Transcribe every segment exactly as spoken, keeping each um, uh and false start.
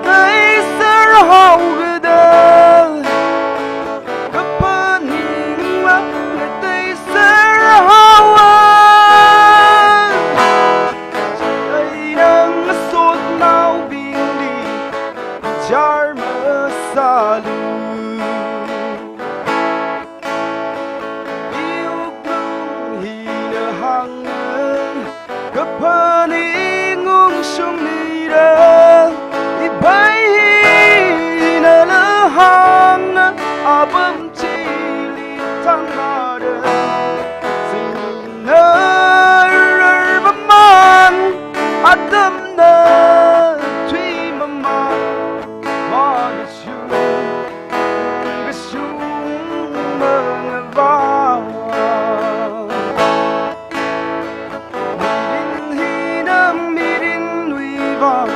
Teisār haokida, kaphaning manga teisār haowa. Chieina ngasotnaobingli char masālu. Iwui wuklung hina hānga, kaphaning ungshungmira, iphei hinala hānga, apam chili thangmara. Singna rarmaman, atamna thuimaman, ma kashung, kashung mangava. Mirin hina mirinwui vang,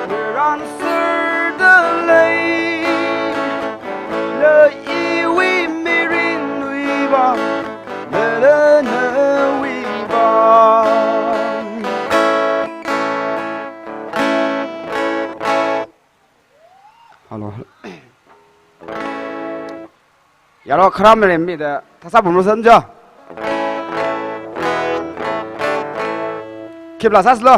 mirin sāda lei. Ila iwui mirinwui vang, ila nawui vang. Hello. Yaro khram rem mi da thasa bumru san jo. Khipla sāslo.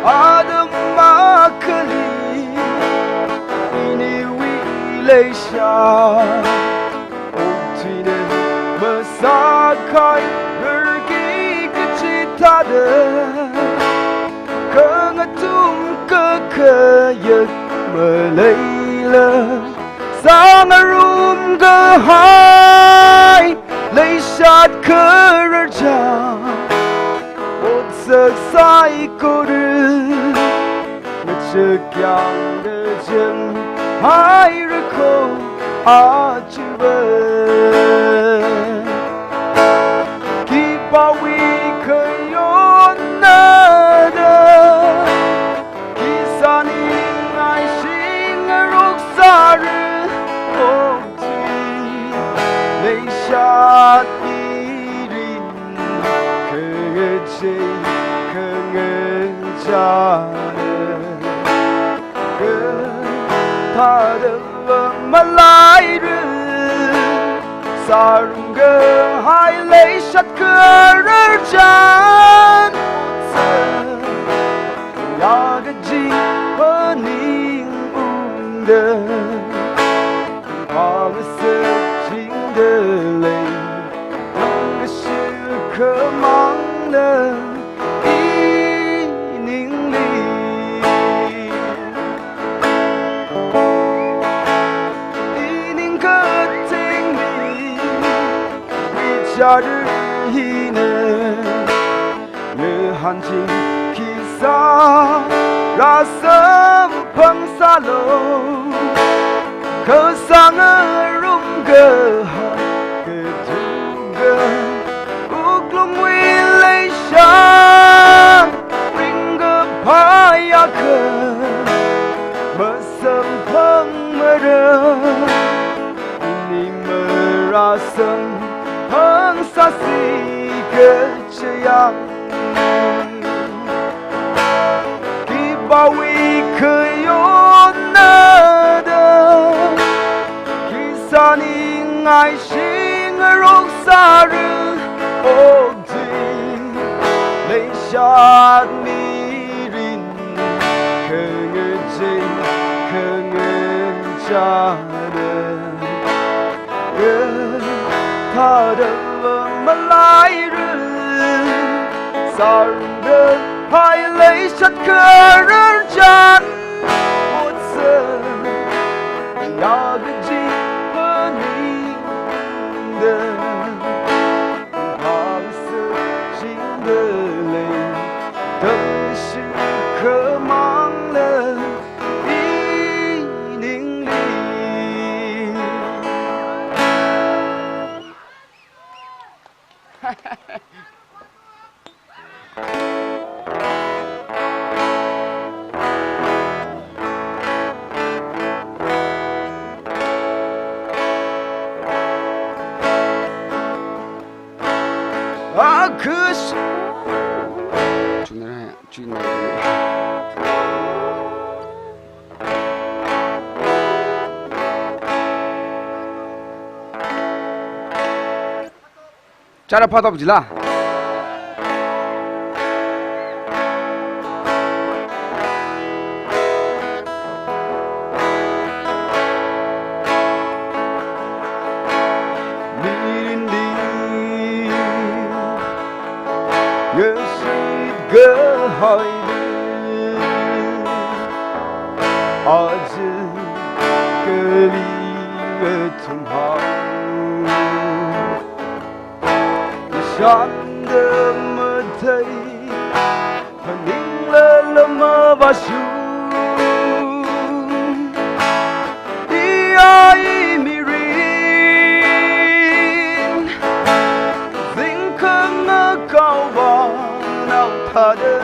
Atam akhali iniwui leishat okathuina masākahai rarki kachithāda, khangathum kakhayak maleila, sāngarum kahai leishat kharar chān, otsak saikora ngachakyang kachang haira kho achiva. Khipāwui khayonna da, khi sāningai shingarok sāra, okathui leishat mirin khangachei khangachāna. Kathāda va malaira, sārum kahai leishat kharar chān, otsak ya kaji phaningungda, phamasakchingda lei, nang kashikha mangna iningli. Ining kathingli, wichar hina, nahānching khi sāra samphang sālu. Kha sāngarum kahai kathum kahai wuklungwui leishat ringkaphā akha masamphangmara. Ini marāsamphang sāsi kachiyang. Khipāwui khayonna da, khi sāningai shingarok sāra, okathui leishat mirin khangachei khangachāna. Kathāda va malaira, sārum kahai leishat kharar chān, otsak ya kaji phaningda, phamasakchingda lei, kashikha mangna iningli. Chara phatop jila. Mirinli ngashit kahai aja kali ngathumhao. Shanda mathei, phaningla lama vashu. Iya i mirin, zingkang ngakaowa nao thada.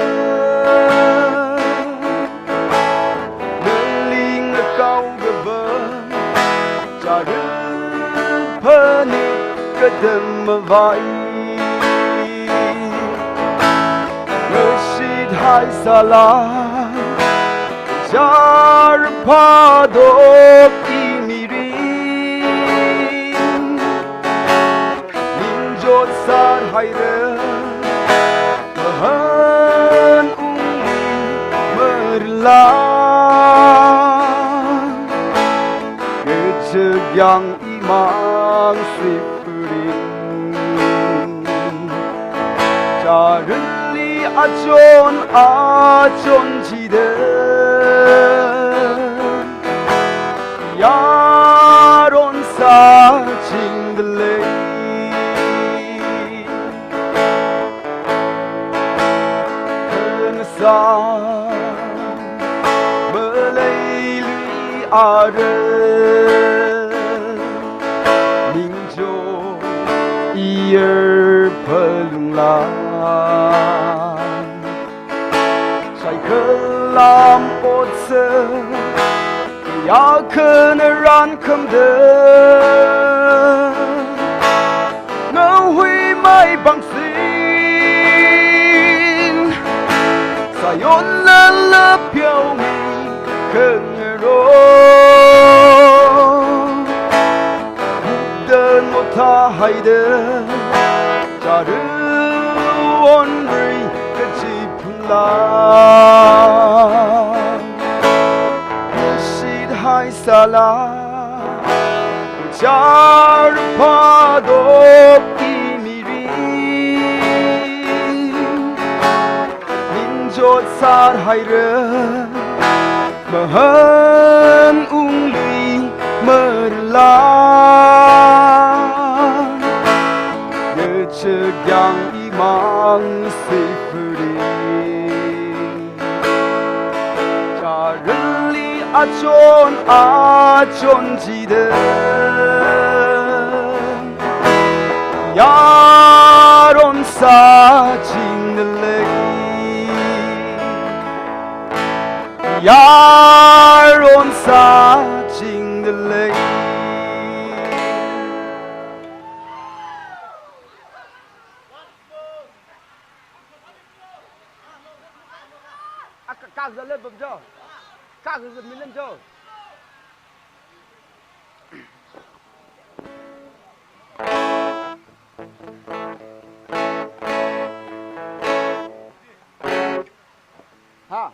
Naling ngakao gaba, chara phanit kadam mavai. Ngashit haisālai, chara phatop i mirin. Ningchot sāhaira, mahan ungli marla. Kachakyang imang swifurin. Charali achon achon chida, yaron sāchingdalei. Khangasā maleilui ara, ningchot iyar phalungla. Shaikhalam otsak kayākha naran khamda, ngahui mai bangsin, sāyon lala pheomi khangaro. Hupdan othahaida, chara onri kachip la. Ngashit haisālai, chara phatop i mirin. Ningchot sāhaira, mahan ungli marla. Kachakyang imang swifurin. Charali achon achon chida, yaron sāchingdalei. Yaron sāchingdalei. Aka kak zale bam jo. Kak zale milan jo. Ha.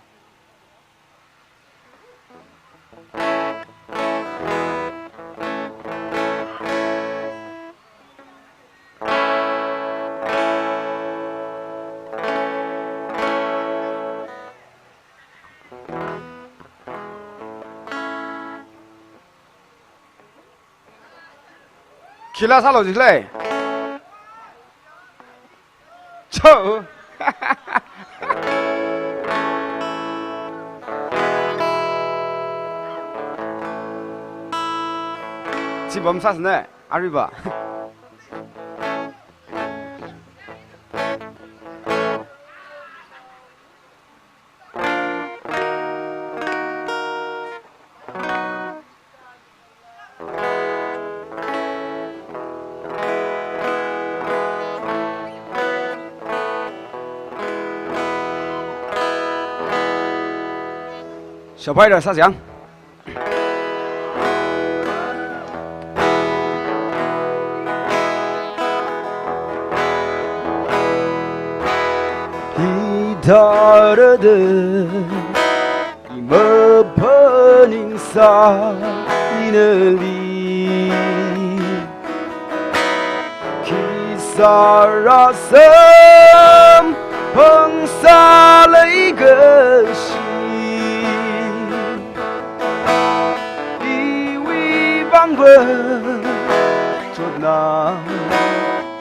Khila sālo jikle. Cho. Chi bam sāsne, ariba. Shaphaira sāsang. Hithāda imaphaningsā inali. Khisāra samphangsā leikashi. Iwui vangva chotna,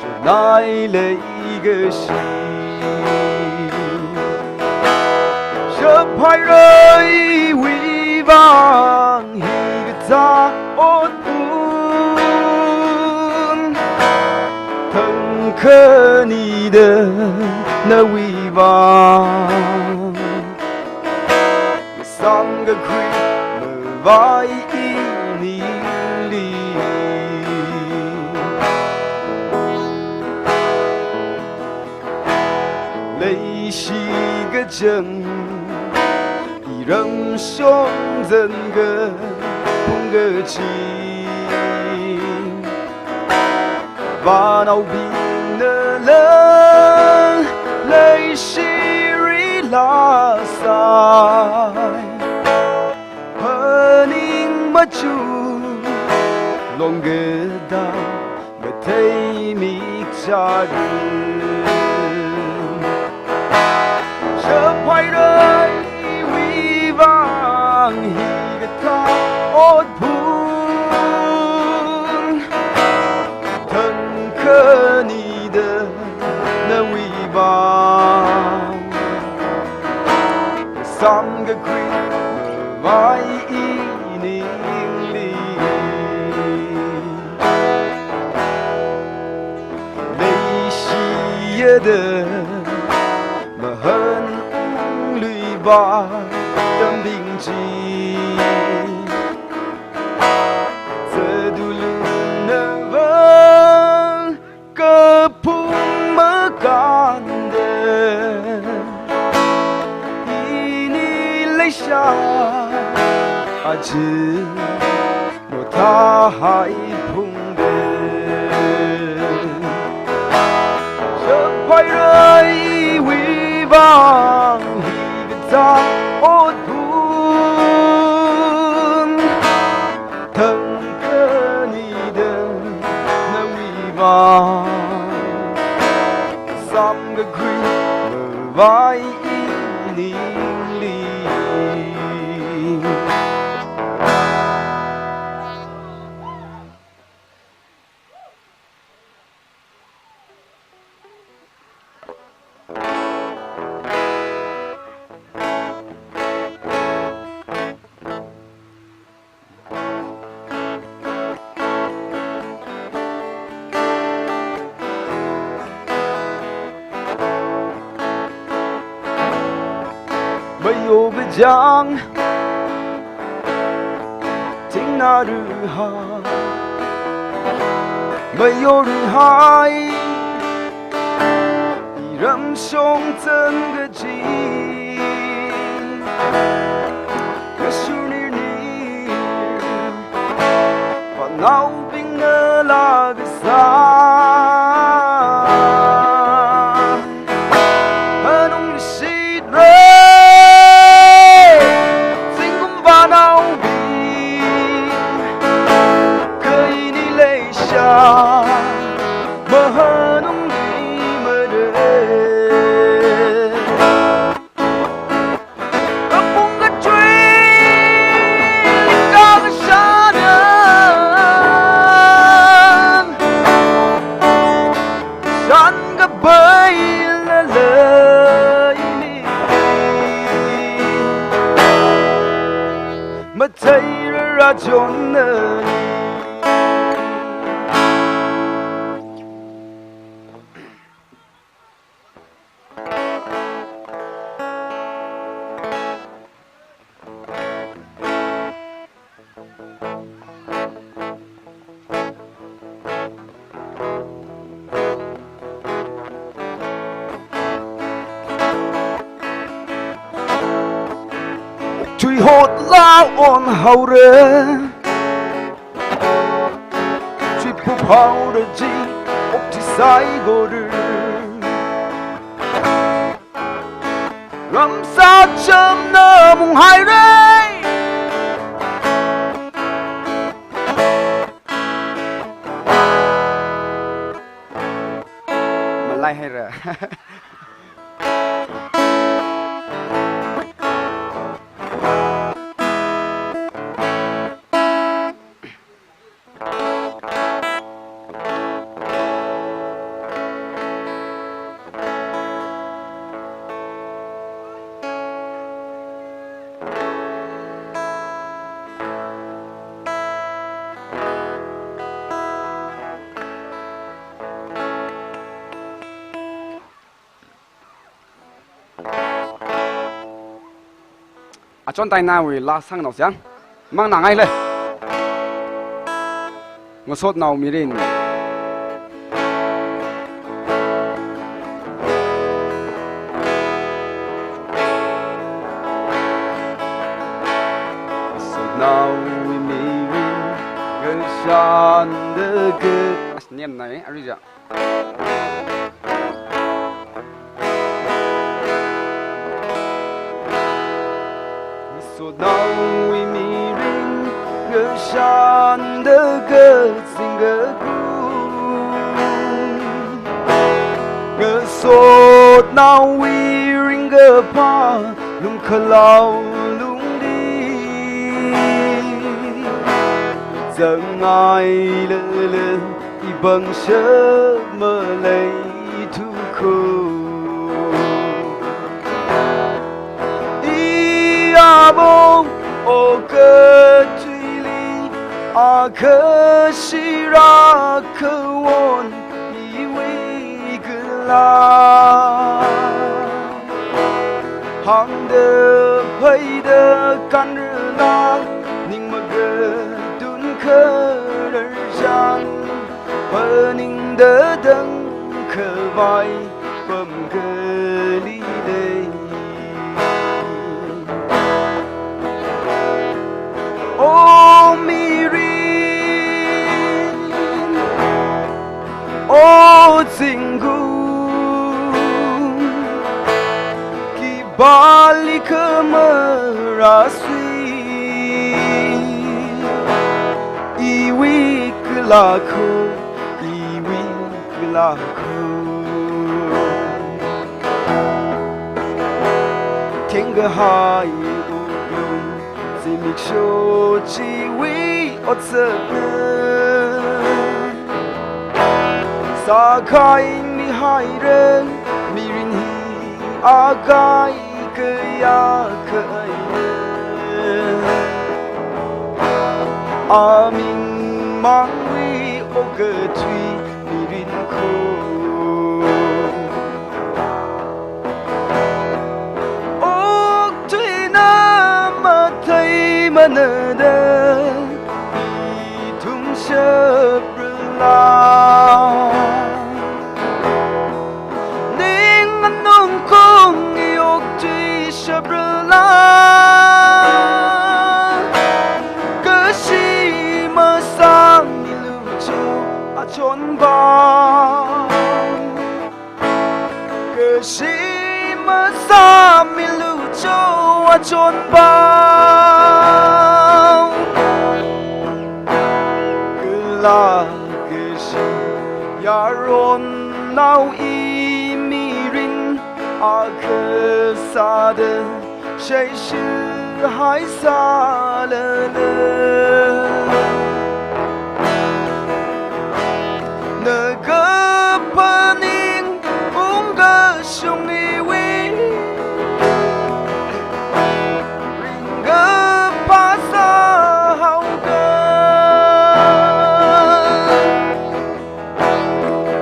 chotnai leikashi. Shaphaira iwui vang hikathā otpun. Thangkhanida nawui vang samkakhui mavai iningli. Leishi kachang iram shongzan kaphung kaching. Vānaobingna lang leishiri lāsai. Phaning machuk long katā matheimik chāda. Shaphaira iwui vang hikathā otpun. Thangkhanida nawui vang samkakhui mavai iningli. Leishida mahanungluiva tambing chi. Zadulunava kaphung makānda. Ini leisha aja motha hai phungda. Shaphaira iwui vang hikathā otpun. Thangkhanida nawui vang samkakhui mavai iningli. Mayo bajang thingna ruha, mayo ruhai iram shongzan kaji. Kashunirni vānaobingna lākasā. Hanung shidre, zingkum vānaobing, kha ini leisha mahanungli mare. Kaphung kachui lingkā kashāna, shan kapai lala ini. Matheira rachonna. Chuihot onhaora. Chuipuphaora chi okathui saikora. Ramsacham na munghaira. Malaihaira. Achon tainawui laa sangnaosa. Mangnangai le. Ngasotnao mirin. Ngasotnao mirin. Ngashan deke. As nem nai, arija. Ngasotnaowui mirin ngashan deke zingkaku. Ngasotnaowui ringkaphā lungkhalao lungli zangngailala ipangshap maleithuko. Iyabo okathuili akha shira khawon iwui kala hāngda phaida kanrala ning makatun kharar chang phaningda dang khavai pam kali lei. O mirin, o zingkum, khipālikha marāsui, iwui kala kho, iwui kala kho. Thengkahai wuklung zimiksho chiwui otsakna sākhaimihaira, mirin hi akai kayākha eina aming mangwui okathui mirin kho. Okathuina matheimanada ithum shaprala, ning nganungkung i okathui shaprala, kashi masāmilu cho achonpam. Kashi masāmilu cho achonpam. Kala kashi yaronnao i mirin akha sāda shaishihai sālala, na kaphaning ungkashung iwui ringkaphā sāhaoga.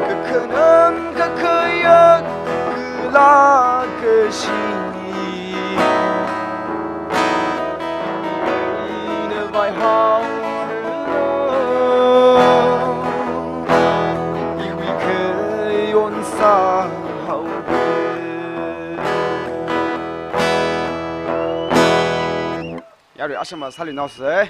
Kakhanang kakhayak kala kashi ina vaihao iwui khayon sāhaoga. Yare. Ashama sāli naosei.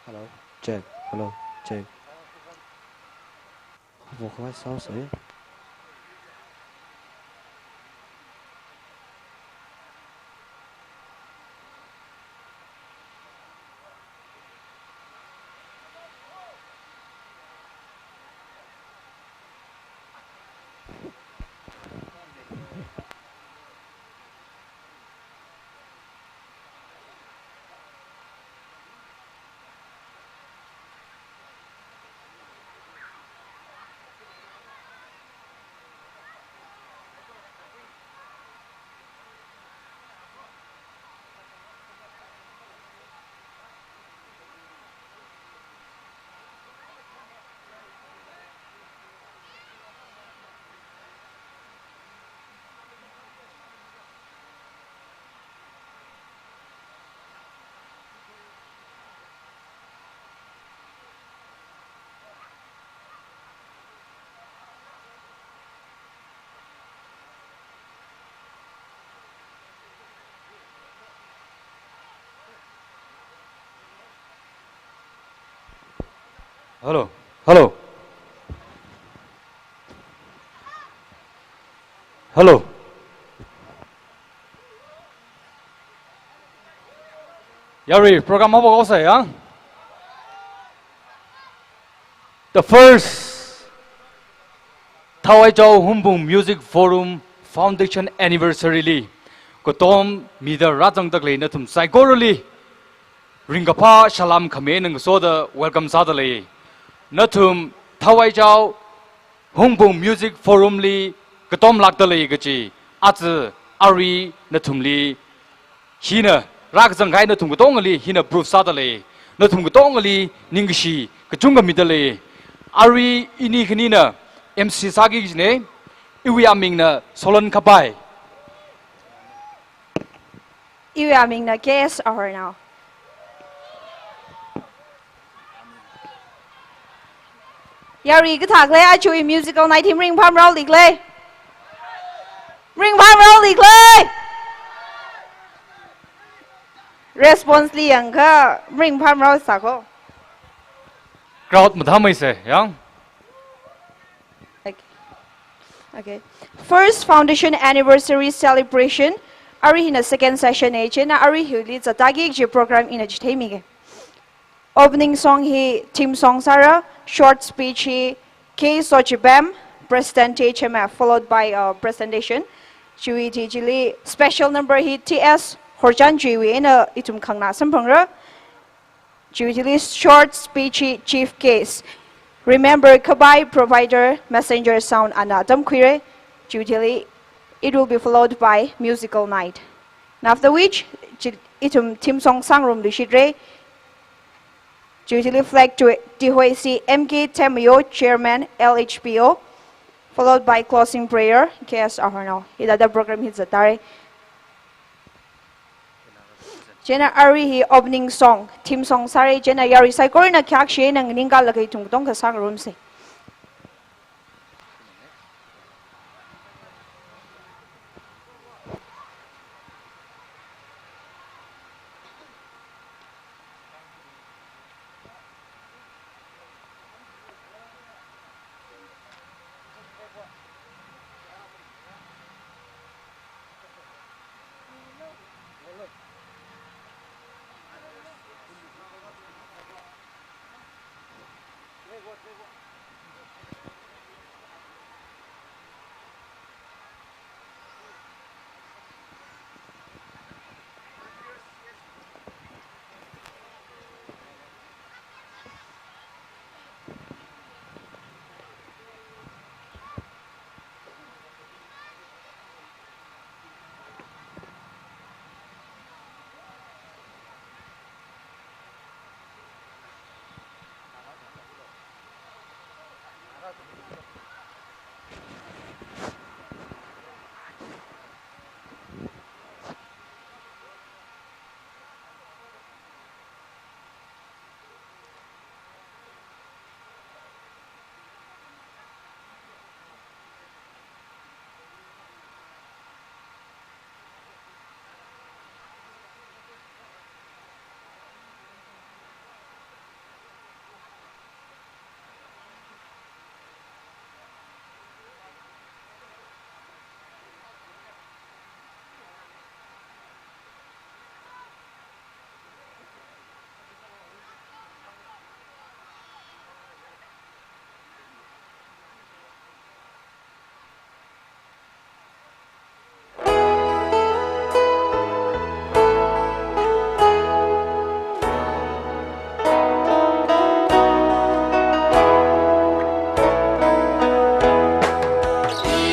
Hello, check. Hello, check. Voice sound sir. Hello. Hello. Hello. Yarui, program haophok haosa ya. The first Thawaichao Hungpung Music Forum Foundation Anniversary li katom mida rāzangda khalei nathum saikorali ringkaphā salam khami eina ngasoda welcome sādalei. Nathum Thawaichao Hungpung Music Forum li katomlākdalei kaji aja arui nathumli hina rākazang kahai nathum katongali hina proof sādalei. Nathum katongali ningkashi kachungkha midalei. Arui ini khanina M C sāki kajina. Iwui amingna Solon Khapai. Iwui amingna K S Ahornao. Yarui kathā khalei, aja iwui musical night hi ringphāmaraoli khala? Ringphāmaraoli khala? Response li yangakha ringphāmarao sāko. Crowd mathāmeisa ya. Okay. Okay. First foundation anniversary celebration. Arui hina second session na, chieina arui hili zattaki kaji program ina chitheimige. Opening song hi theme song sāra, short speech hi K Sochibem, President T H M F, followed by a presentation. Chiwui thili chili special number hi T S Horchan chiwui eina ithum khangna samphangra. Chiwui thili short speech hi chief guest, Remember Khapai, provider, messenger sound ana tamkhuira. Chiwui thili it will be followed by musical night. And after which, chi-, ithum theme song sāngarumluishitra. Chiwui thili flag to tuihoisi M K Themmayo, Chairman, L H P O, followed by closing prayer, K S Ahornao. Hithāda program hi zattara. Chieina arui hi opening song, theme song sāra, chieina yarui saikorana khayākshi eina nganingkalaga ithum katonga sāngarumsa.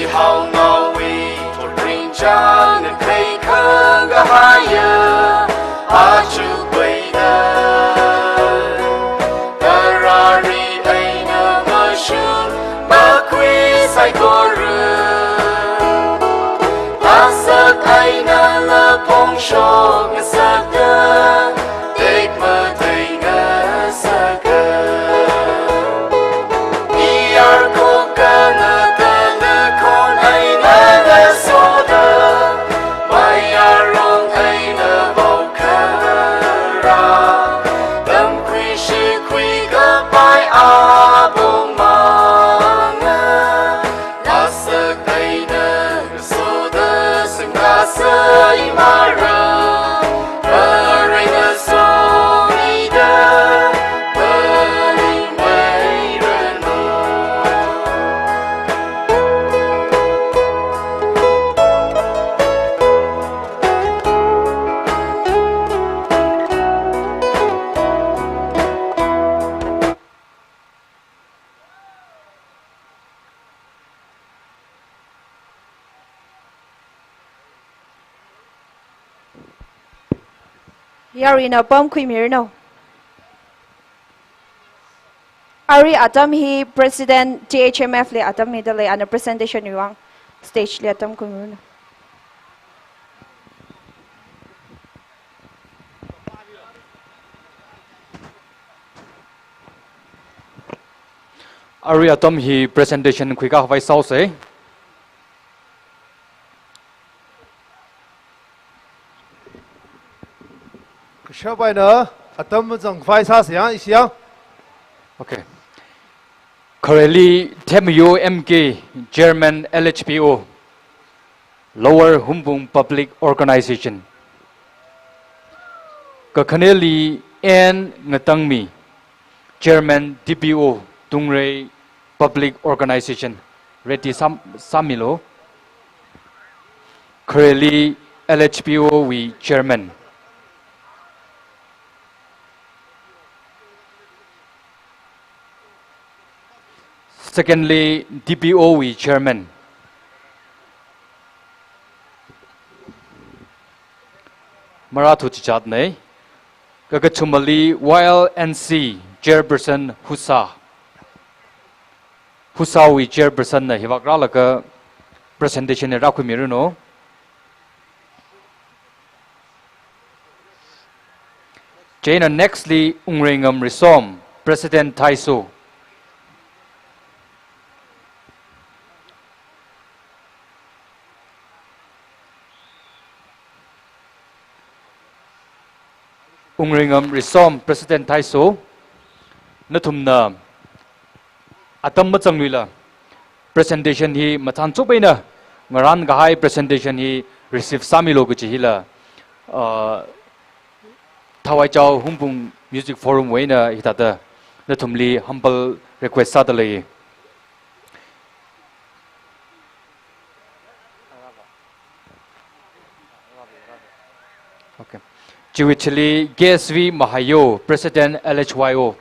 Ihaonaowui thotrinchāng ngakhai khangahaiya achukwei da. Tarāri eina mashun makhui saikora. Lasak eina laphongshok ngasakta, tekmatei ngasaka. Iyar khokana tana khon eina ngasoda, mayarong eina vaokhara. Tamkhui shikhui kapai a Yaruina pamkhuimiranu. Arui atam hi President T H M F li atam midalei, ana presentation wui vang stage li atam khuimiranu. Arui atam hi presentation khuikhavai sāusei. Kashap eina atam mazangkhavai sāsa ya, ishi ya. Okay. Khareli Themyo M K, Chairman L H P O, Lower Hungpung Public Organization. Kakhaneli N Ngatangmi, Chairman D P O, Tungrei Public Organization. Ready sām, sāmilu. Khareli L H P O wui Chairman. Secondly, D P O wui Chairman. Marathu chichatnei. Kakathumali Y L N C Chairperson Husa. Husa wui Chairperson na hivak rālaga presentation hi rākhuimiranu. Chieina nextly Ungreingam Risom, President Thaiso. Ungreingam Risom, President Thaiso, nathumna atam mazangluila presentation hi mathānchuk eina ngarānkahai presentation hi receive sāmilu kachi hila, uh, Thawaichao Hungpung Music Forum wui eina hithāda nathumli humble request sādalei. Okay. Chiwui thili K S V Mahayo, President L H Y O.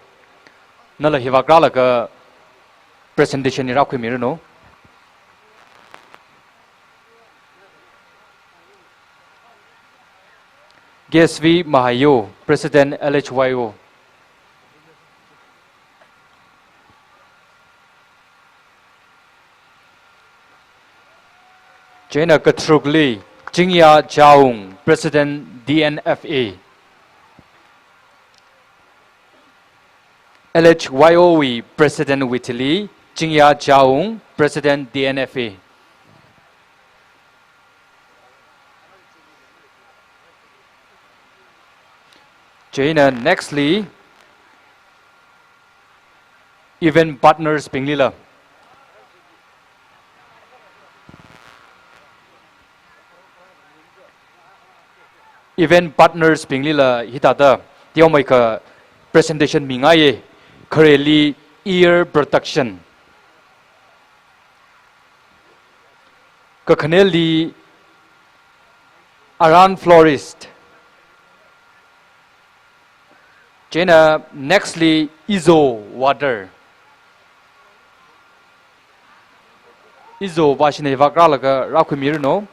Nala hivak rālaga presentation hi rākhuimiranu. K S V Mahayo, President L H Y O. Chieina katharukli Chingya Chaung, President D N F A. L H Y O wui President wui thili Chingya Chaung, President D N F A. Chieina nextly event partners binglila. Event partners binglila hithāda teomeikha presentation mingaiye. Khareli Ear Production. Kakhaneli Aran Florist. Chieina nextly Izo Water. Izo Water shina hivak rālaga rākhuimiranu.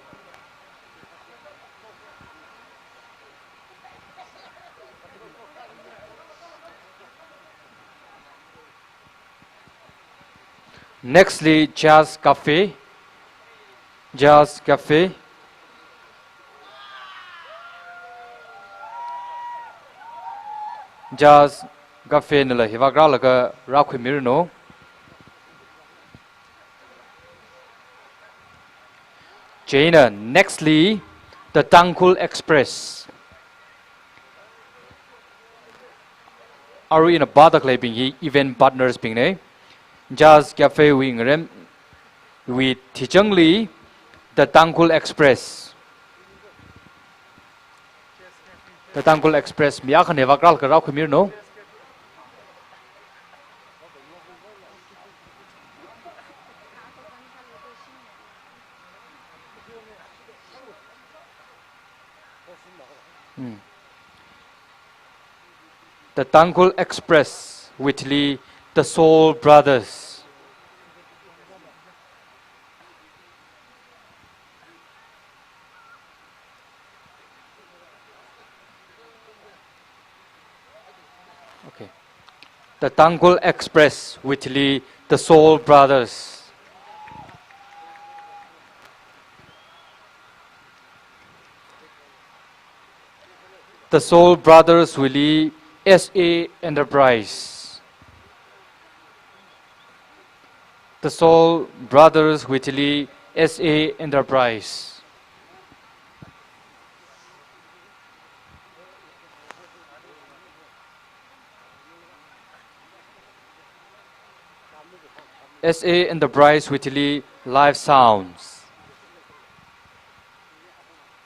Nextly, Jazz Cafe. Jazz Cafe. Jazz Cafe nala hivak rālaga rākhuimiranu. Chieina nextly, The Tangkhul Express. Arui ina bāda khaleibing hi event partners bingnei. Jazz Cafe wui ngarem wui thichangli The Tangkhul Express. The Tangkhul Express mi akhana hivak rālaga rākhuimiranu. Hmm. The Tangkhul Express wui thili The Soul Brothers. The Tangkhul Express wui thili The Soul Brothers. The Soul Brothers wuili S A Enterprise. The Soul Brothers wui thili S A Enterprise. S A Enterprise wui thili Live Sounds.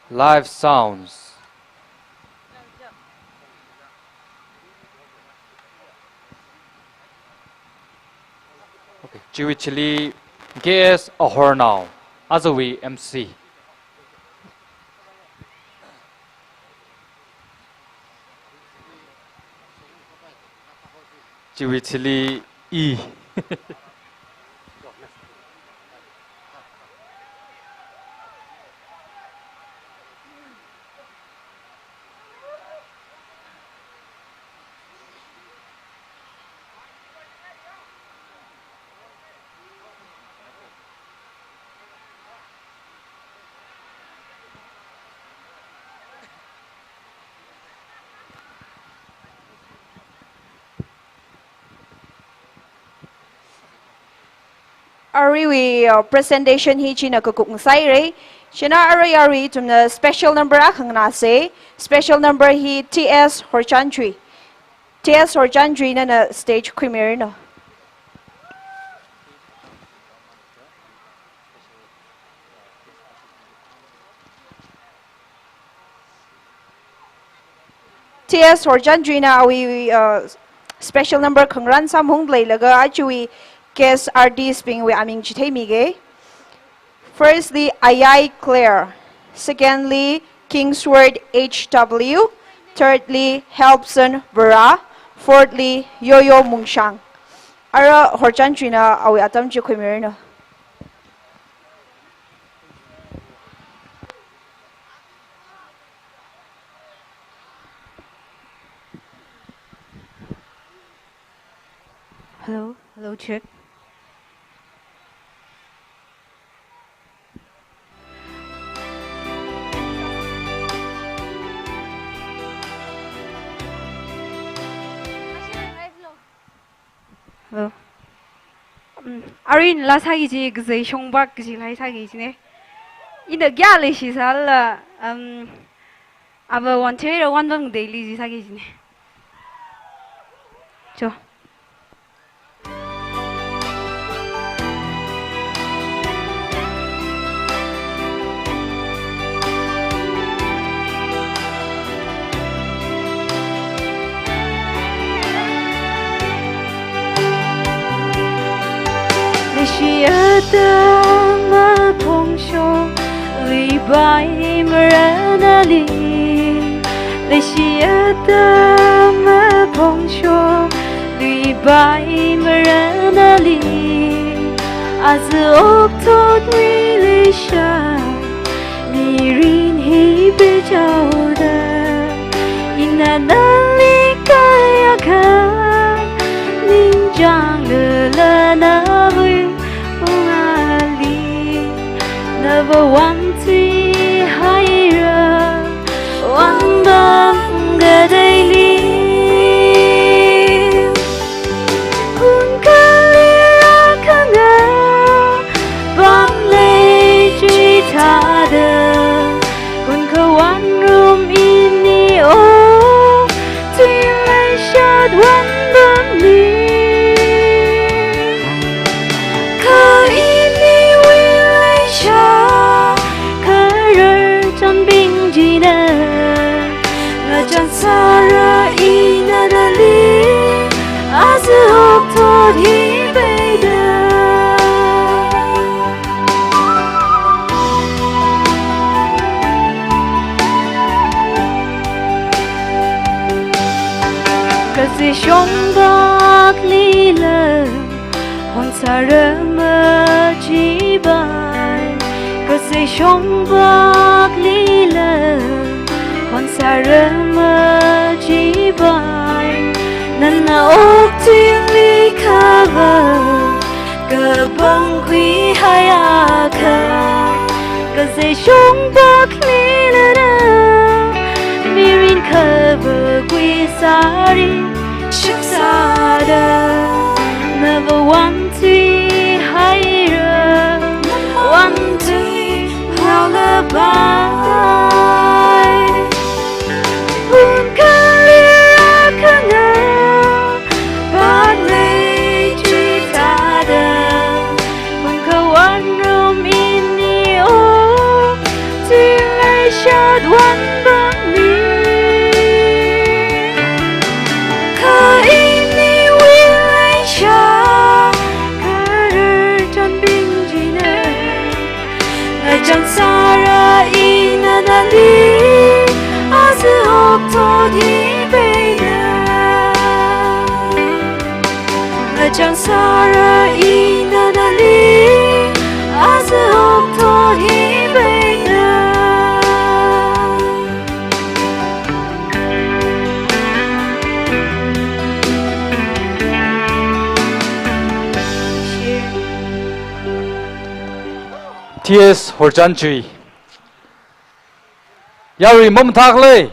Live Sounds. Okay, chiwui thili K S Ahornao, ajawui M C. Chiwui thili I. Aruiwui, uh, presentation hi china kakuk ngasāhaira. China arui arui ithumna special number akha nganāsa. Special number hi T S Horchanjui. T S Horchanjui nana stage khuimiranu. T S Horchanjuina awui, uh, special number khangarān samphang leilaga ajawui guest artist bingwui aming chitheimige. Firstly, Ayai Claire. Secondly, Kingsword H W. Thirdly, Helpson Vera. Fourthly, Yoyo Mungshang. Ara Horchanjuina awui atam chi khuimiranu. Hello, hello, check. Hello. Mm, aruina laa sāki kaji Shongbak kaji laa sāki kajina. Ina kayā leishisālala, um, ava wanchei ra wanbam daily ji sāki kajina. Cho. Leishi atam aphongshokli bai maranali. Leishi atam aphongshokli bai maranali. Aja okathuiwui leisha mirin hi peichaoda, ina nali kayākha ningchānglala nawui wungali, nava wanchei haira wanbam kadaili. Kunkali rākhangā pam lei chithāda, kunkhavai rum ini o, tui leishat wanbamni. Kha iniwui leisha kharar chānbing china, ngachān sāra ina nali, aja okathui peida. Kazei Shongbak lila, hon sāra machibai. Kazei Shongbak lila, hon sāra machibai. Nana Okathuili khavā kapangkhuihaiakha, kazei shongpak nilana, mirin khavā khuisāri shapsāda, nava vānthuihaira, vānthui haolapai. Phun khalir akhana, pānglei chuithāda, phun khawan rum ini o, tui leishat vānpamni. Kha iniwui leisha, kharar chānbing china. Ngachang sāra ina nali, aja okathuili peina. Ngachang sāra ina nali, aja okathuili peina. T S Horchanchui. Yarui mamathākhala?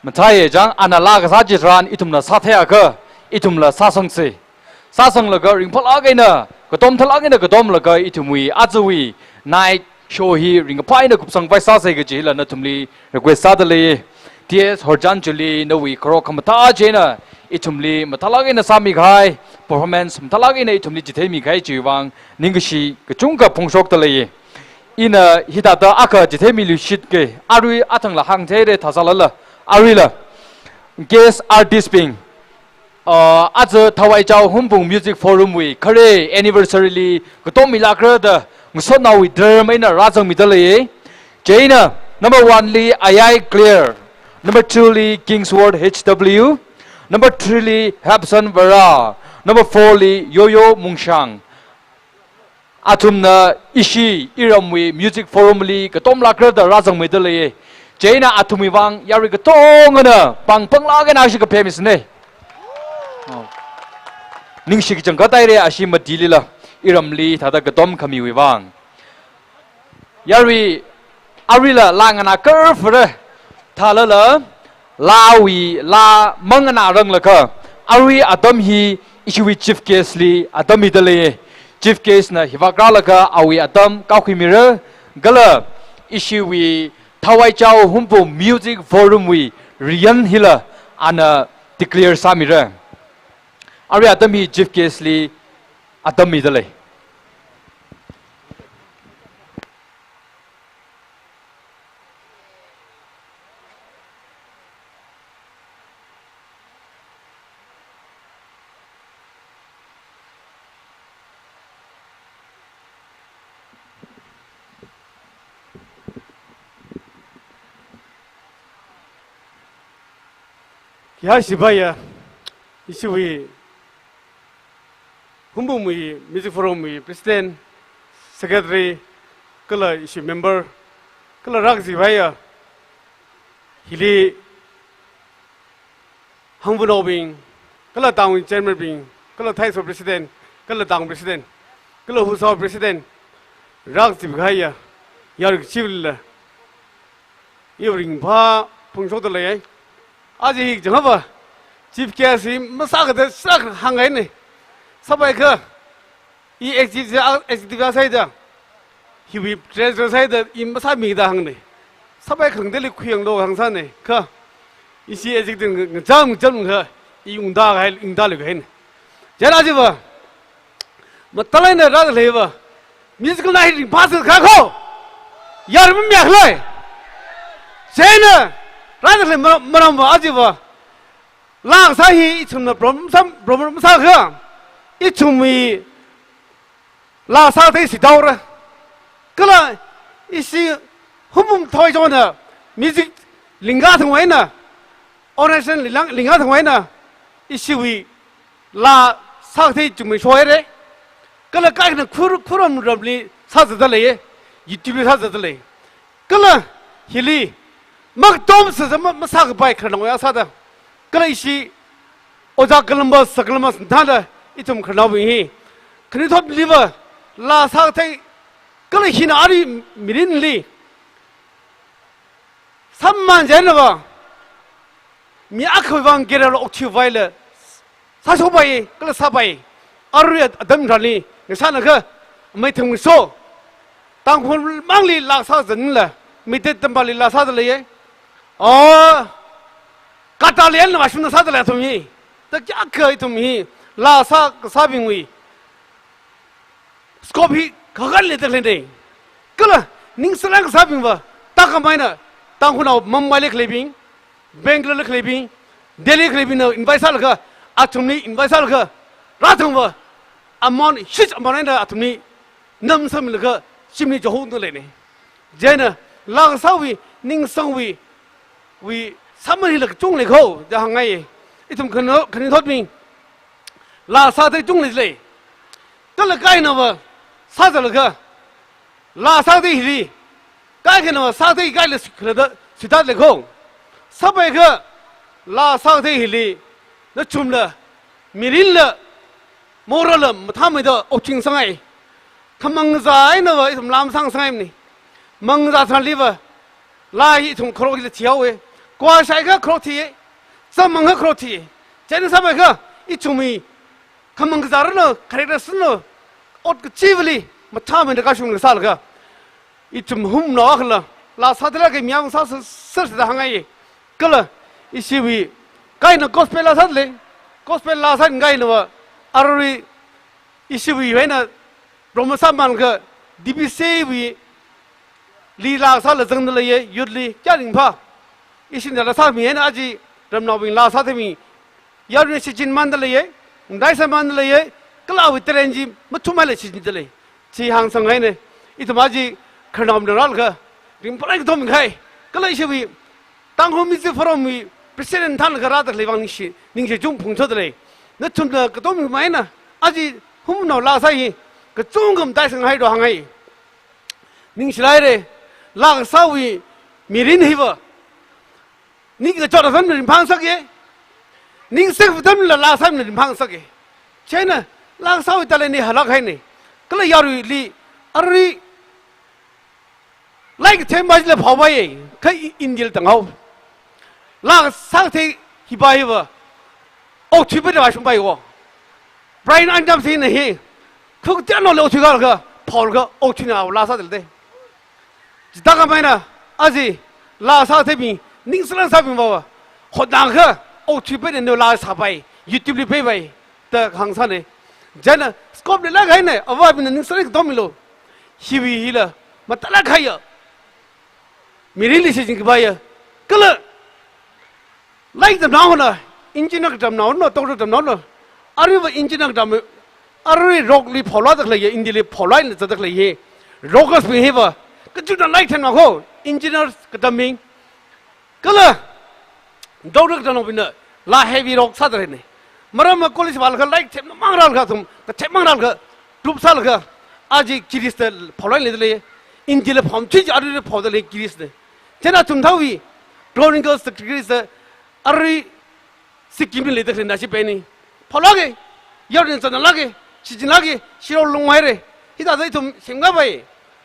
Mathāiya chang, ana laa kasā chitharan ithumla sātheiakha, ithumla sāsangsa. Sāsanglaga ringphālāk eina, katom thalāk eina katomlaga ithumwui ajawui night show hi ringkaphā eina kupsangpai sāsa kaji hila nathumli request sādalei. T S Horchanchuili nawui kharok khamathā china ithumli mathālāk eina sāmikahai, performance mathālāk eina ithumli chitheimikahai chiwui vang ningkashi kachungkha phongshokdalei. Ina hithāda akha chitheimiluishit ke, arui athangla hāngtheira thāsālala, aruila guest artist bing, uh, aja Thawaichao Hungpung Music Forum wui khare anniversary li katom milākra da ngasotnaowui dharma eina rāzangmidalei. Chieina number one li Ayai Clear, number two li Kingsword H W, number three li Hapson Vara, number four li Yoyo Mungshang. Athumna ishi iramwui Music Forum li katomlākra da rāzangmidalei. Chieina athumwui vang yarui katongana pāng panglāk eina ashi kaphemmisana. Oh. Ningshi kachangkhat haira ashi matilila, iramli thāda katom khamiwui vang. Yarui, aruila laa nganā karfara thālala, laawui, laa manganāranglakha, arui atam hi ishiwui chief guest li atam midalei. Chief guest na hivāk rālaga awui atam kaokhuimira, kala ishiwui Thawaichao Hungpung Music Forum wui riyan hila ana declare sāmira. Arui atam hi chief guest li atam midalei. Khayā shibaya, ishiwui Hungpungwui Music Forum wui President, Secretary, kala ishi member, kala rākazipaiya, hili hangvanaobing, kala tangwui chairman bing, kala Thaiso President, kala tang President, kala Husao President, rākazipkahaiya, yarui kachivila, iwui ringphā phongshokdalei. Aja hi kachangkhava, chief guest hi masākada sākha hānghaina. Sāpaikha, i executive, executive sāhaida, hiwui treasurer sāhaida, i masāmida hāngna. Sāpai khangatei khuiyanglu hāngsāna. Kha, ishi executive ngacham ngachamkha, i ungda kahai, ungda lei kahaina. Chieina ajava, matalai eina rādaleiva, musical night hi ringphāsākha ko, yarui mamayākhala? Chieina rādalei ma-, maramva ajava, laa kasā hi ithumna problem sām, problem sākha, ithumwui laa sāthei sidaora. Kala ishi Hungpung Thawaichaona music lingkathangwui eina, organization linglang-, lingkathangwui eina, ishiwui laa sāthei chungmeishohaira. Kala kaikhana khur-, khuram ramli sāzatdalei, YouTube li sāzatdalei. Kala hili makatom sāza ma-, masākapai khararnaoya sāda. Kala ishi Ojā kalamba, sā kalamba, sā thāda, ithum khararnaobing hi. Khanuithotliva, laa sāthei, kala hina ari mirinli. Sāman jainava, mi akhawui vang kera lo okthuivaila, sāshokpai, kala sāpai. Arui atam rali, ngasānakha, maithang miso. Tangkhul mangli laa sāzanla, Meitei tampali laa sāda leiya. Oh, katali anna vāshungna sāda lei athum hi. Thākha ithum hi, laa sā kasābingwui scope hi khakan leida leinei. Kala, ningsālang kasābingva, thākhameina, Tangkhulnao Mumbaili khaleibing, Bangaloreli khaleibing, Delhili khaleibingna invite sālaga, athumli invite sālaga, rāthangva, amount, huge amount eina athumli, namsangmilaga, shimli johongda leinei. Chieina, laa kasāwui, ningsangwui, wui, sāman hila kachungkha leikho, da hāngngai. Ithum khanuithotbing, laa sāthei chungkha leilei. Kala kainava, sāzalaga, laa sāthei hili, kaikhanava sāthei kaila sukhalada, sithat leikho. Sāpaikha, laa sāthei hili, nachumla, mirinla, moralla, mathāmeida, okthuisangngai. Khamang kazā einava, ithum laa masāsangngaimana. Mang kazā tharanliva, laa hi ithum kharok hila thihaowa. Kwā shaikha kharok thiya. Zam mangakha kharok thiya. Chieina sāpaikha, ithumwui, khamang kazāranu, character sānu, ot kachivali, mathāmeida kashung sālaga. Ithum humnao akhala, laa sāda lāka miyang sā sā sā sāda hāngngai. Kala, ishiwui, kaina gospel laa sāda lei, gospel laa sāda kainava, arui, ishiwui, vaina, Roma sāmalaga, D B C wui, li laa sāla zangda leiya, youth li, kya ringphā. Ishina laa sāmi eina aja, ramnaobing laa sātheimi, yaruina shichinmanda leiya, ndaisāmanda leiya, kala awui talent chi mathumhaila shichinda lei. Chi hāngsangngaina, ithum aja khararnaobingna rālaga, ringphālāk katom kahai, kala ishiwui, Tangkhul Music Forum wui, President thānlaga rāda khalei vang ningshi, ningshi chungphung choda lei. Nathumna katom maina, aja humnao laa sā hi, kachungkha mataisanghaira hāngngai. Ningshilaire, laa kasāwui, mirin hiva, ning kachot atamna ringphāngasaka. Ningsek atamla laa sāmina ringphāngasaka. Chieina, laa kasāwui talent hi halak haina. Kala yaruili, arui, lairik kathemva chila phaopai, kha i-, India li tanghao. Laa sāthei hiva hiva, okthuipaida vāshungpai wo. Brian Adams hina hi, khuk tiano le okthuikalaga, phaolaga, okthuina laa sāda lei. Chithākhameina, aja, laa sātheibing, ningsālang sābingva, hotnakha, okthuipaina laa sāpai, YouTube li peipai, da hāngsāna. Chieina, scope leilāk haina, avābingna ningsālang katommilu. Hiwui hila, mathālāk haiya. Mirinli shichin kapaiya. Kala, lairik tamnaona, engineer katamnaona, doctor tamnaona. Aruiva engineer katam, arui rock li phaolada khaleiya, India li phaolaila zatda khalei hi. Rockers bing hiva, kachungkha lairik themna kho, engineer katamming. Kala, doctor katamnaobingna, laa heavy rock sāda leina. Maramva college vālaga lairik themna mangrālaga athum, kathemmang rālaga, group sālaga, aja Kirista phaolaila da lei, India li pham chi chi arui phaoda lei Kirista. Chieina athum thāwui, Chronicles of Kirista, arui Sikkim li leida khaleina chi peni. Phaolāka, yaruina zangda lāka, shichin lāka, shiro lunghaira. Hithāda ithum semkapai.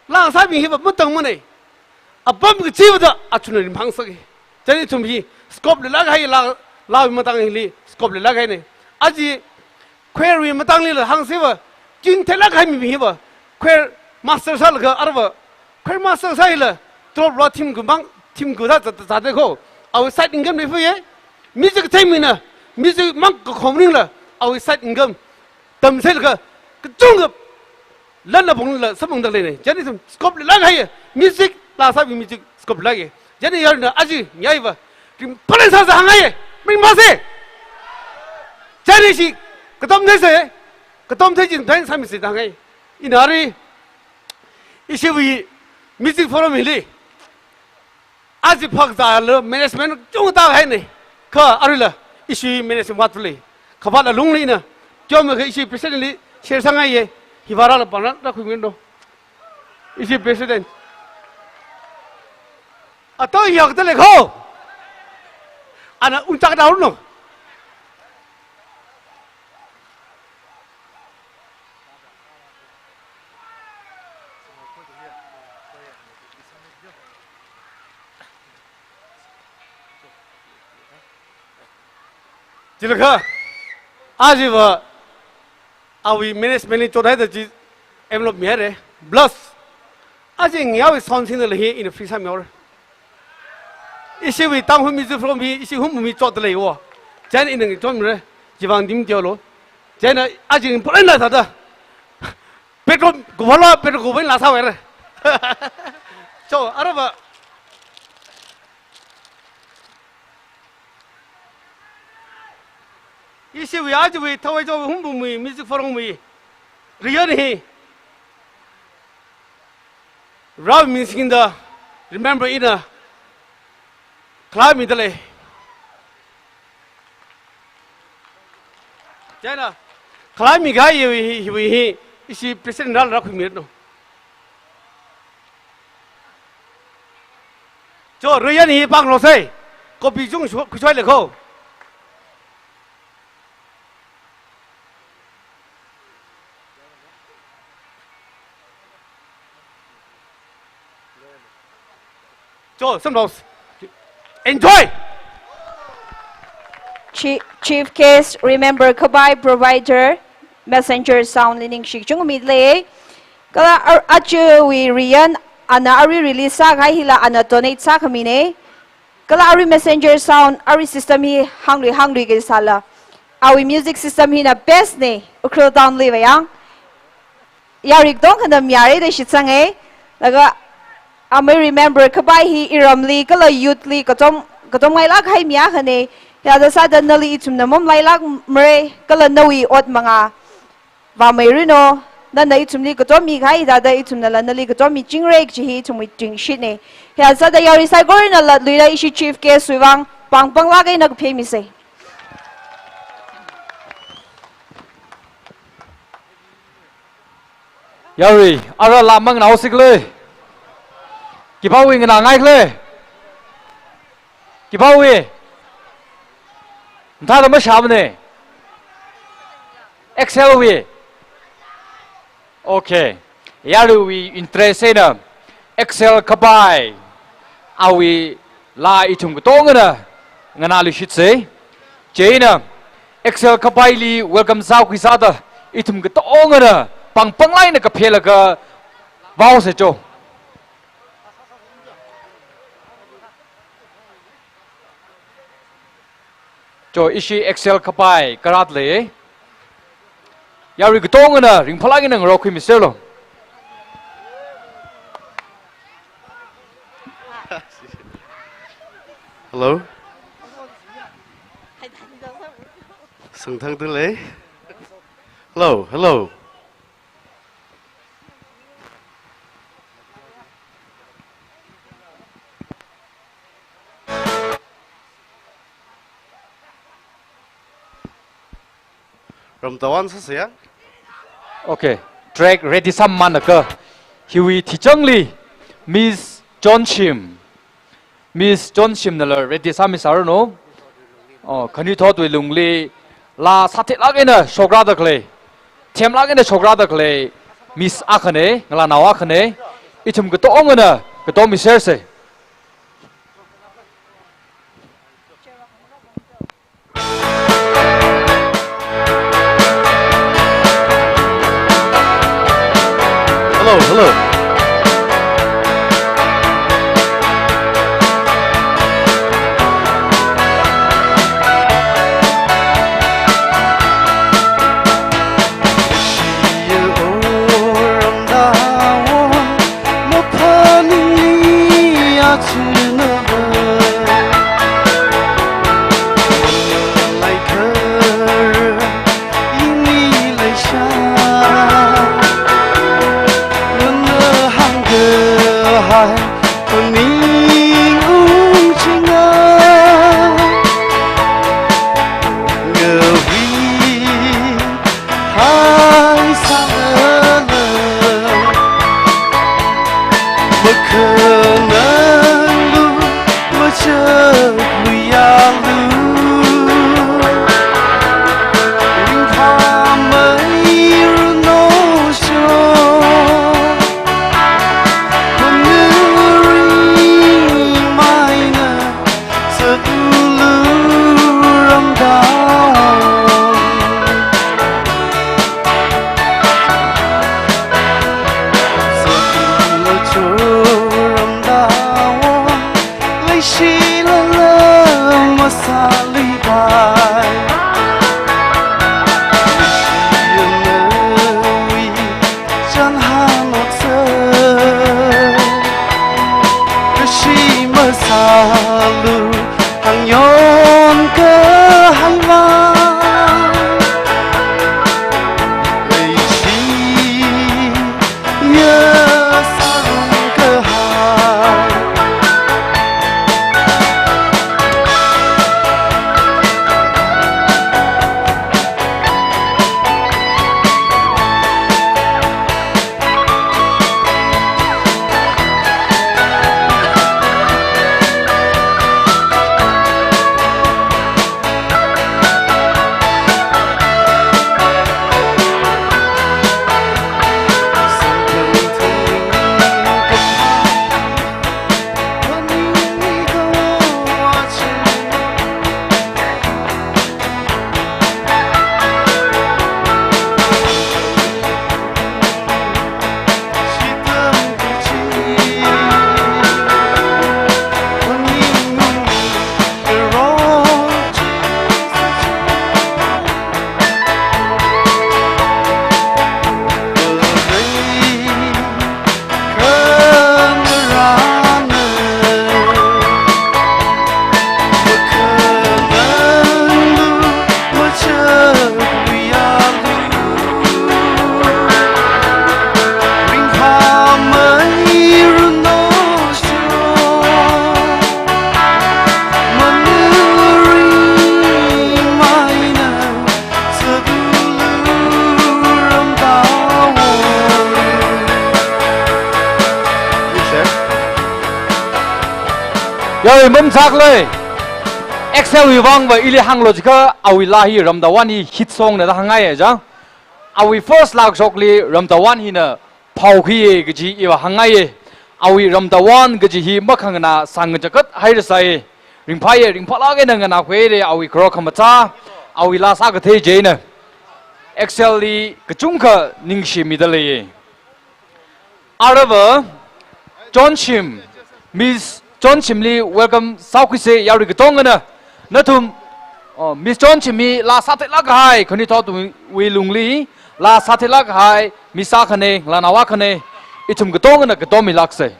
Laa sābing hiva matangmana. Apam kachivada athumna ringphāngasaka. Chieina ithum hi scope leilāk hai laa, laa matang hili scope leilāk haina. Aja choir wui matanglila hāngsāva, tune theilāk hai mibing hiva, choir master sālaga arva, choir master sāhailaga, tolop rā themkha mang, themkha zā, zā, zāda kho, awui side income leipaiya, music theimina, music mang kakhom maningla, awui side income, tamsālaga, kachungkha, lanla pongla samphangda leina. Chieina ithum scope leilāk haiya. Music, laa sābing music scope leilāka. Chieina yaruina aja ngayāva, ringphālāk sāsa hāngngaiya. Ringphāsa. Chieina ishi, katom theisa. Katom thei chin thei sāmisa da hāngngai. Ina arui, ishiwui Music Forum hili, aja phakzāla management chungda haina. Kha aruila, ishi management vātphalei. Khavāt alungli ina, kyom kha ishi president li share sāngaiya. Hiva rāla pāngna rākhuimino. Ishi president. Ato yakda lei kho. Ana untak daun no. Chilakha, ajiva, awui management li chothaida chi envelope mihaira. Plus, aja ngayāwui sound system la hi ina free sāmihaora. Ishiwui Tangkhul Music Forum hi ishi humumi chotda leiya. Chieina ina ngachonmira, chiwuivang dim tiolo. Chieina aja ringphālāk eina thāda. Petrol kuphala, petrol kuphaila sāhaira. Cho, arava. Ishiwui ajawui thawai cho humumi Music Forum wui riyan hi. Rao mi singda remember ina khalei mida lei. Chieina, khalei mikahai hiwui hi, hiwui hi, ishi president rāla rākhuimiranu. Cho, riyan hi pānglo sai. Copy chung shu-, khuishoi lei ko. Cho, samlo. Enjoy! Chi-, chief guest, remember khavai provider, Messenger Sound li ningshi kachungkha mida lei. Kala ar-, ajawui riyan, ana arui release sākahai hila ana donate sākhamina. Kala arui Messenger Sound, arui system hi hānglui hānglui kasāla. Awui music system hina best na, Ukhrul Town li vāyang. Yarui katongkhana mayara da shitsanga. Laga, amei remember khavai hi iramli, kala youth li, katom, katomngailāk kahai mi akhana. Hithāda sāda nali ithumna mamalailākmara, kala nawui ot manga vāmeiranu, nana ithumli katom mikahai thāda ithumnala nali katom michingra kaji hi ithumwui ringshitna. Hithāda yarui saikoranala luida ishi chief guest wuivang pāng panglāk eina kaphā misa. Yarui, ara la manganāsi khala. Khipāwui nganāngai khala. Khipāwui. Nthāda mashāmana. Excel wui. Okay. Yaruiwui interest eina Excel Khapai, awui la ithum katongana nganāluishitsa. Chieina Excel Khapaili welcome sākhuisāda ithum katongana pāng panglāk eina kaphālaga vaosa cho. Cho, ishi Excel Khapai karat lei. Yarui katongana ringphālāk eina ngarokhuimiserlu. Hello. Sangthang tu lei. Hello, hello. Ramtawan sāsa ya? Okay, track ready sāmānakha, hiwui thichangli Miss Chonshim, Miss Chonshimnala ready sāmisāranu. Oh, khanuithotwui lungli la sāthailāk eina shokrada khalei, themlāk eina shokrada khalei Miss akhana, ngalānao akhana, ithum katongana katom misersa. Hello, hello. Oi, mum chak lei. X L wui vangva ili hānglo jiakha, awui laa hi Ramtavan hi hit song na da hāngngai e jang. Awui first laa kashokli Ramtavan hina phaokhuiya kaji iva hāngngai e. Awui Ramtavan kaji hi makhanganā sāngachakat hairasai. Ringphāya, ringphālāk eina nganākhuira awui kharor khamathā, awui laa sākathei chieina X L li kachungkha ningshimida leiya. Aruiva, Chonshim, Miss Chonshimli welcome sākhuisa, yarui katongana. Nathum, oh, Miss Chonshimli laa sātheilāk kahai, khanuithotwui lungli laa sātheilāk kahai, Miss akhana, ngalānao akhana, ithum katongana katom milāksa.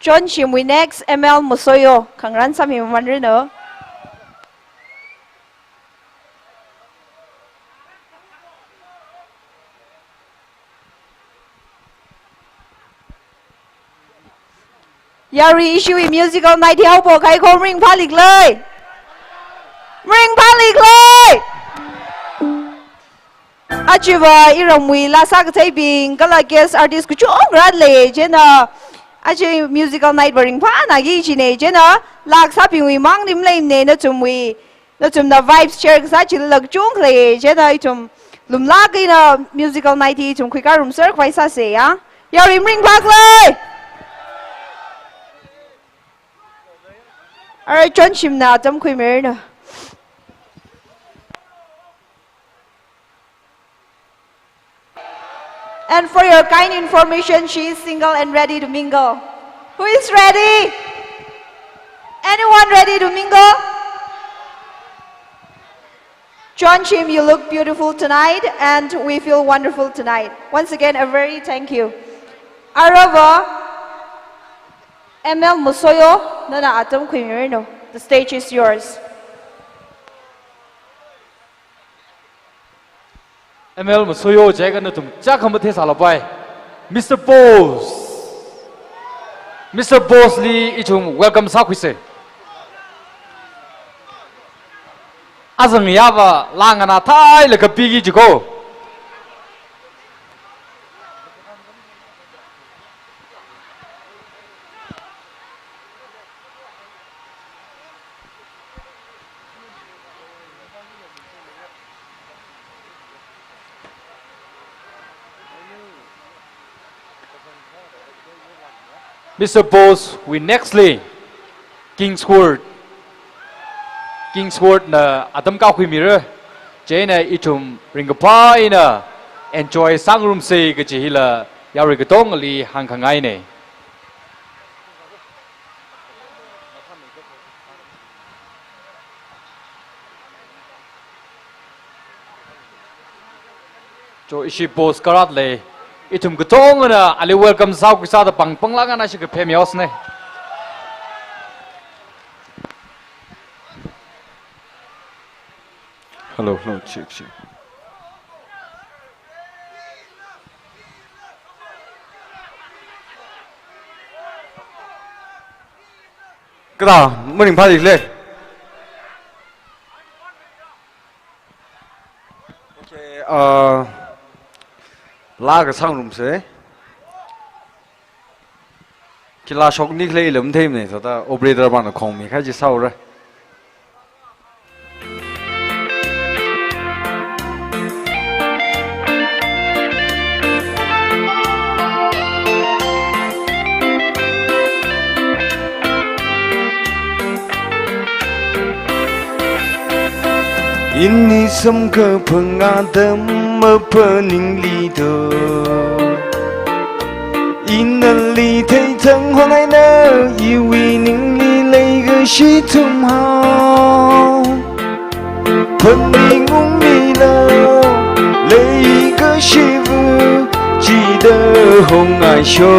Chonshimwui next M L Masoyo, khangarān sāmimamanranu. Yarui ishiwui musical night hi haophok kahai kho, maringphālikhala. Maringphālikhala. Ajava iramwui laa sākatheibing kala guest artist kachungkha rālei, chieina aja musical night va ringphānāki kajina, chieina laa kasābingwui mangli maleimana, nathumwui, nathumna vibes share kasā chilala kachungkha lei, chieina ithum lumlāk eina musical night hi ithum khuikārumser khavai sāsa ya. Yarui maringphālikhala. Alright, Chonshimna atam khuimiranu. And for your kind information, she is single and ready to mingle. Who is ready? Anyone ready to mingle? Chonshim, you look beautiful tonight, and we feel wonderful tonight. Once again, a very thank you. Aruiva, M L Masoyo, nana atam khuimiranu. The stage is yours. M L Masoyo jiakha nathum chākha mathei sālapai. Mister Bose. Mister Boseli ithum welcome sākhuisa. Azang yava laa nganātheilaga piki jiko. Mister Bose, we nextly, Kingswood. Kingswoodna atam kākhuimira, chieina ithum ringkaphā eina enjoy sāngarumsa kaji hila yarui katongali hāngkhangaina. Cho ishi Bose karat lei, ithum katongana ali welcome sākhuisāda pāng panglāk eina shi kaphemyosna. Hello, hello, check, check. Kathā, maringphālikhala. Okay, uh, laa kasāngarumsa. Khi laa shokni khalei lam theimana, thāda operator bana khongmi khaji sāura. Ini samkaphang atam maphaningli do. Ina nali theithang hong eina, iwui ningli leikashi thumhao. Phaning ungmilo, leikashiva, chida hongngaisho.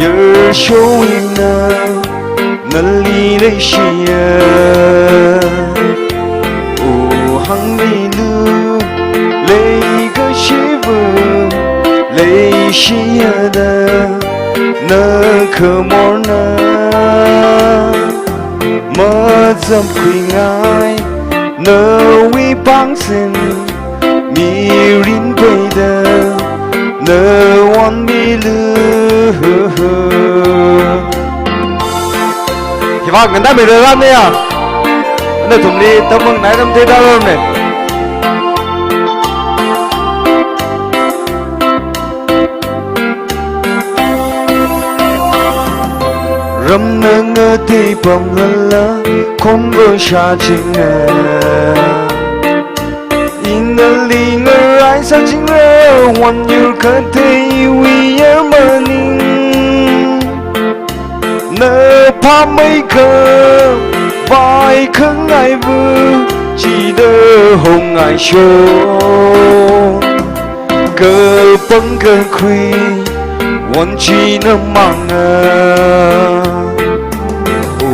Yarsho ina nali leishiya. O hāngmilu, leikashiva, leishiya da, na khamorna. Mazamkhuingai, nawui pāngsin, mirin peida, na onmilu. Hiva ngandamira ramne ya. Nathumli tamang nai ram te da ram ne. Ramna ngatei pamlala, khongva shāchinga. Ina nali ngarai sāchingra, wan yur katheiwui ya maning. Na phāmeikha, vaikhangaiva, chida hongngaisho. Kapang kakhui, wan china manga. O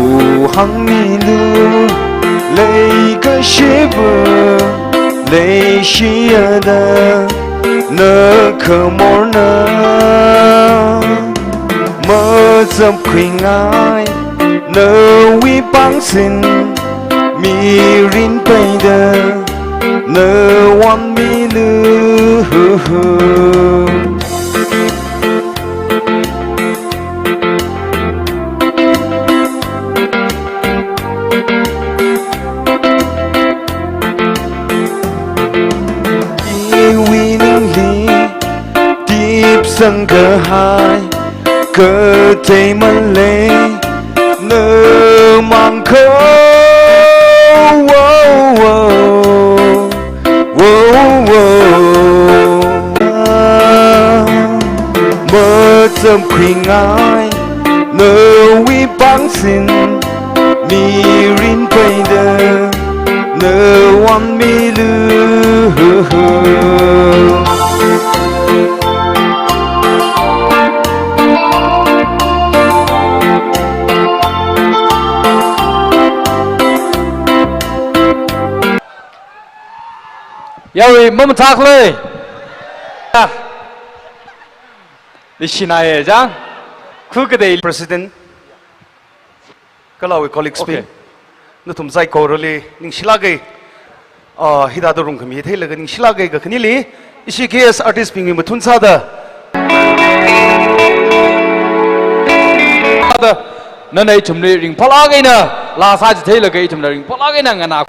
hāngmilu, leikashiva, leishiya da, na khamorna. Mazamkhuingai, nawui pāngsin, mirin peida, na onmilu. Iwui ningli, dipsang kahai, kathei malei, na mang kho. Wo, wo, wo, wo. Mazamkhuingai, nawui pāngsin, mirin peida, na onmilu. Yarui mamathak lei. Ah. Leishinai e jang. Khu kadei. President. Kala awui colleagues bing. Okay. Nathum saikorali ningshilāka. Ah, hithāda rungkhami theilaga ningshilāka kakhanili, ishi guest artist bingwui mathun sāda. Sāda, nana ithumli ringphālāk eina, laa sāchitheilaga ithumna ringphālāk eina nganā.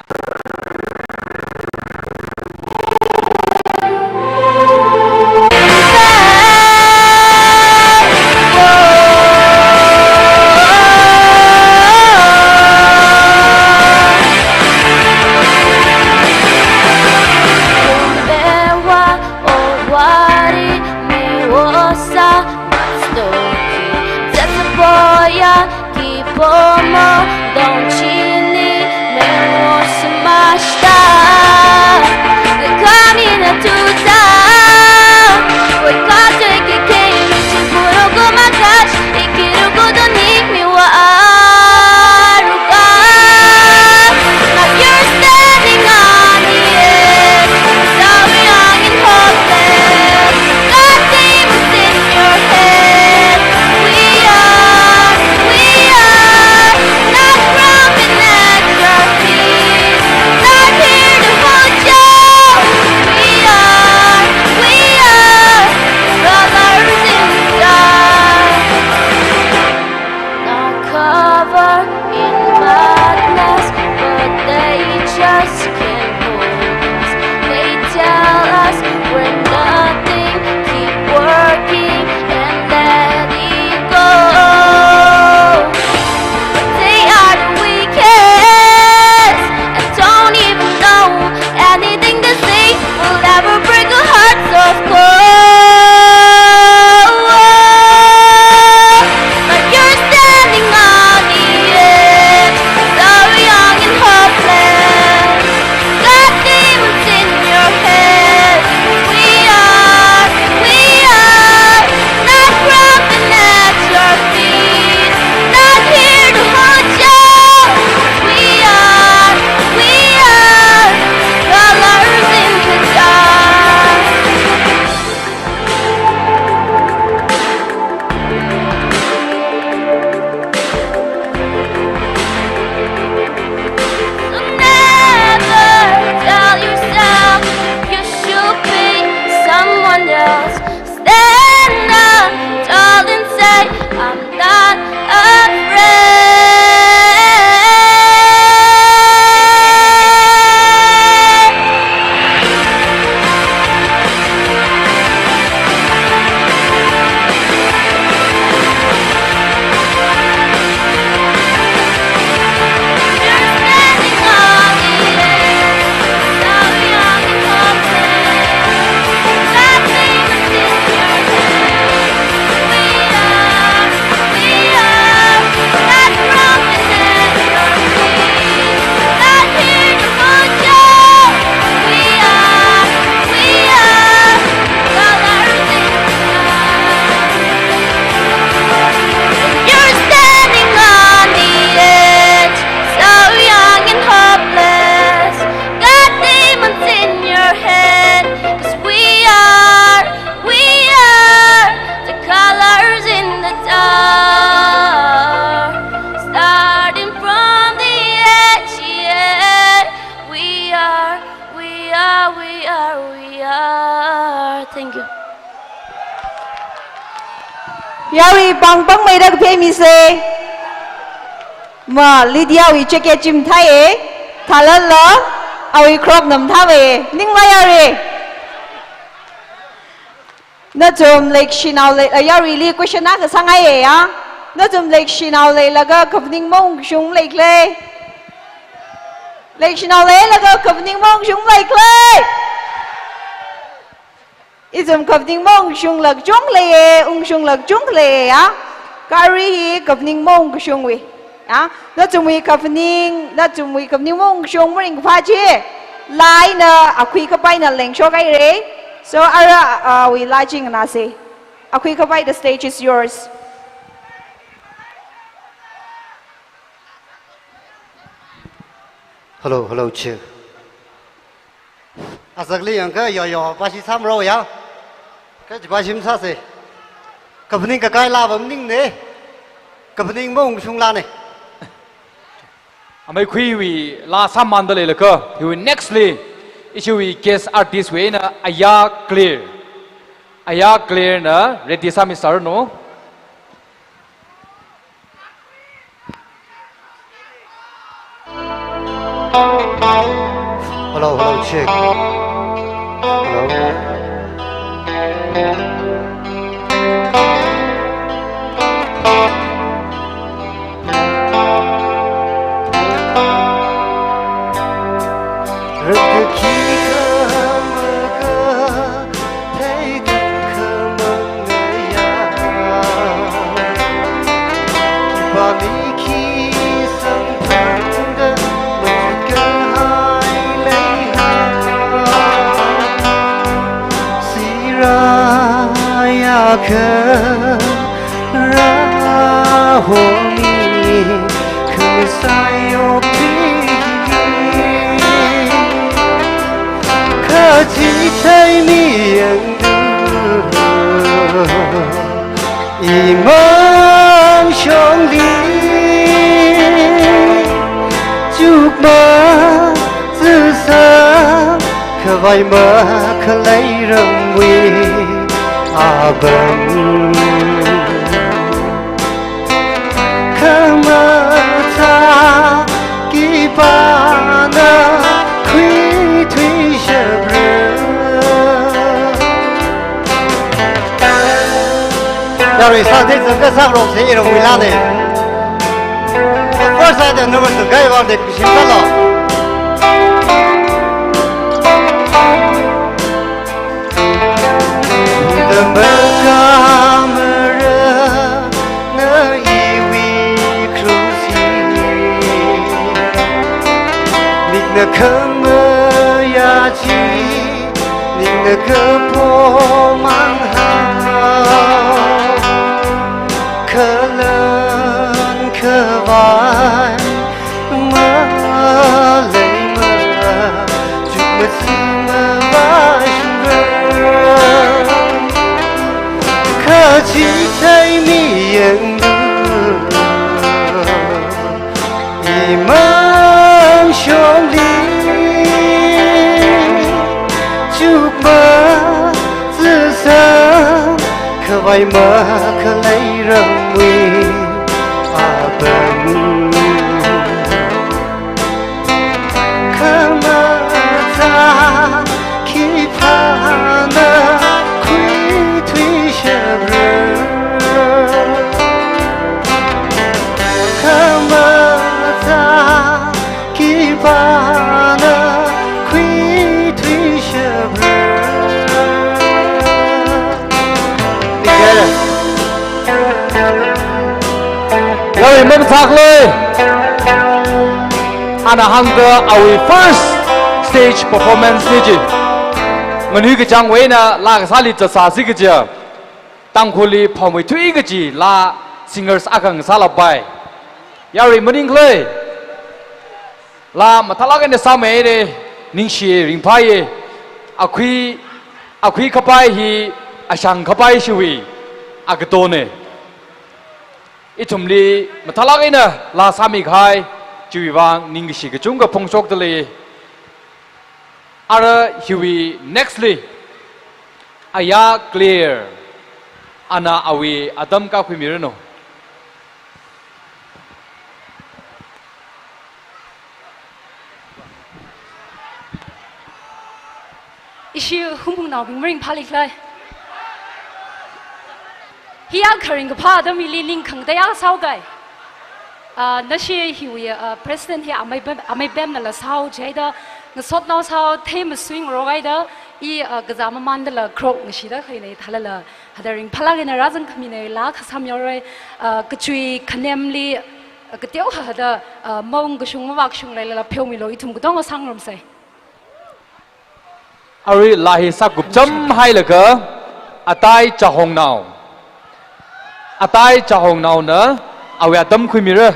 Yarui pāng pāngmeida kaphei mise. Ma, Lydia wui jacket chi mathāi e. Thālala, awui crop na mathāi e. Ningla yarui. Nathum leishinao lei, ah, yaruili question akha sāngai e ya. Nathum leishinao leilaga kaphaning maungkashung leikhala? Leishinao leilaga kaphaning maungkashung leikhala? Ithum kaphaning maungkashungla kachungkha lei e, ungkashungla kachungkha lei e ya. Kha arui hi kaphaning maungkashungwui. Ya, nathumwui kaphaning, nathumwui kaphaning maungkashung maringkaphā chi, laa eina, akhui kapaina lengshok haira. So, ara, ah, wui laa chi nganāsa. Akhui kapai, the stage is yours. Hello, hello, check. Azakli yangkha yo yo, pāshi sāmro ya. Kha chi pāshi masāsa. Kaphaning kakai laa va maningne. Kaphaning maungkashung laane. Ameikhuiwui laa sāmanda leilakha, hiwui nextli, ishiwui guest artist wui eina Aya Clear. Aya Clear na ready sāmi sāranu. Hello, hello, check. Hello. Imang shongli chukma zisa, khavai makhalei ramwui apam. Khamathā khipāna khuithuishapra. Yarui sāthei zangkha sāngaroksa, iramwui laane. First side number two guy wang de kushim sālo. Mikna khamayā chi, ningna kaphomang hao, khalan khavai maleimara, chukmasi mavāshungra. Kachithei mi yanglu, imang shongli chukma zisa, khavai makhalei ramwui apam. Khamathā khipāna khuithuishapra. Khamathā khipāna khuithuishapra. Yarui mangthak lei. Ana hāngda awui first stage performance ni chi. Nganui kachāngwui eina laa kasāli zatsāsi kaja. Tangkhulli phamuithui kaji laa singers akha ngasālapai. Yarui maningkhala? Laa mathālāk eina sāmeire, ningshiye, ringphāye. Akhui, akhui kapai hi ashang kapai shiwui akatone. Ithumli mathālāk eina laa sāmikahai chiwui vang ningkashi kachungkha phongshokdalei. Ara hiwui next li, Aya Clear. Ana awui atam kakhuimiranu. Ishi Hungpungnaobing maringphālikhala. Hiya kharing kaphā atam hili ning khangatei akha sāhaokai. Ah, nashi hiwui, ah, president hi amei Pem, amei Pemnala sāhao chida, ngasotnao sāhao, thei masuingarok haida, i, ah, kazā mamandala kharok ngashida khaina thālala, hada ringphālāk eina rāzangkhamina, laa kasām yaorei, ah, kachui khanemli, ah, kateokha hada, ah, maung kashung mavākashung leilala pheomilu, ithum katonga sāngarumsei. Arui laa hi sākupcham hailaga, Atai Chahongnao. Atai Chahongnaona awui atam khuimira.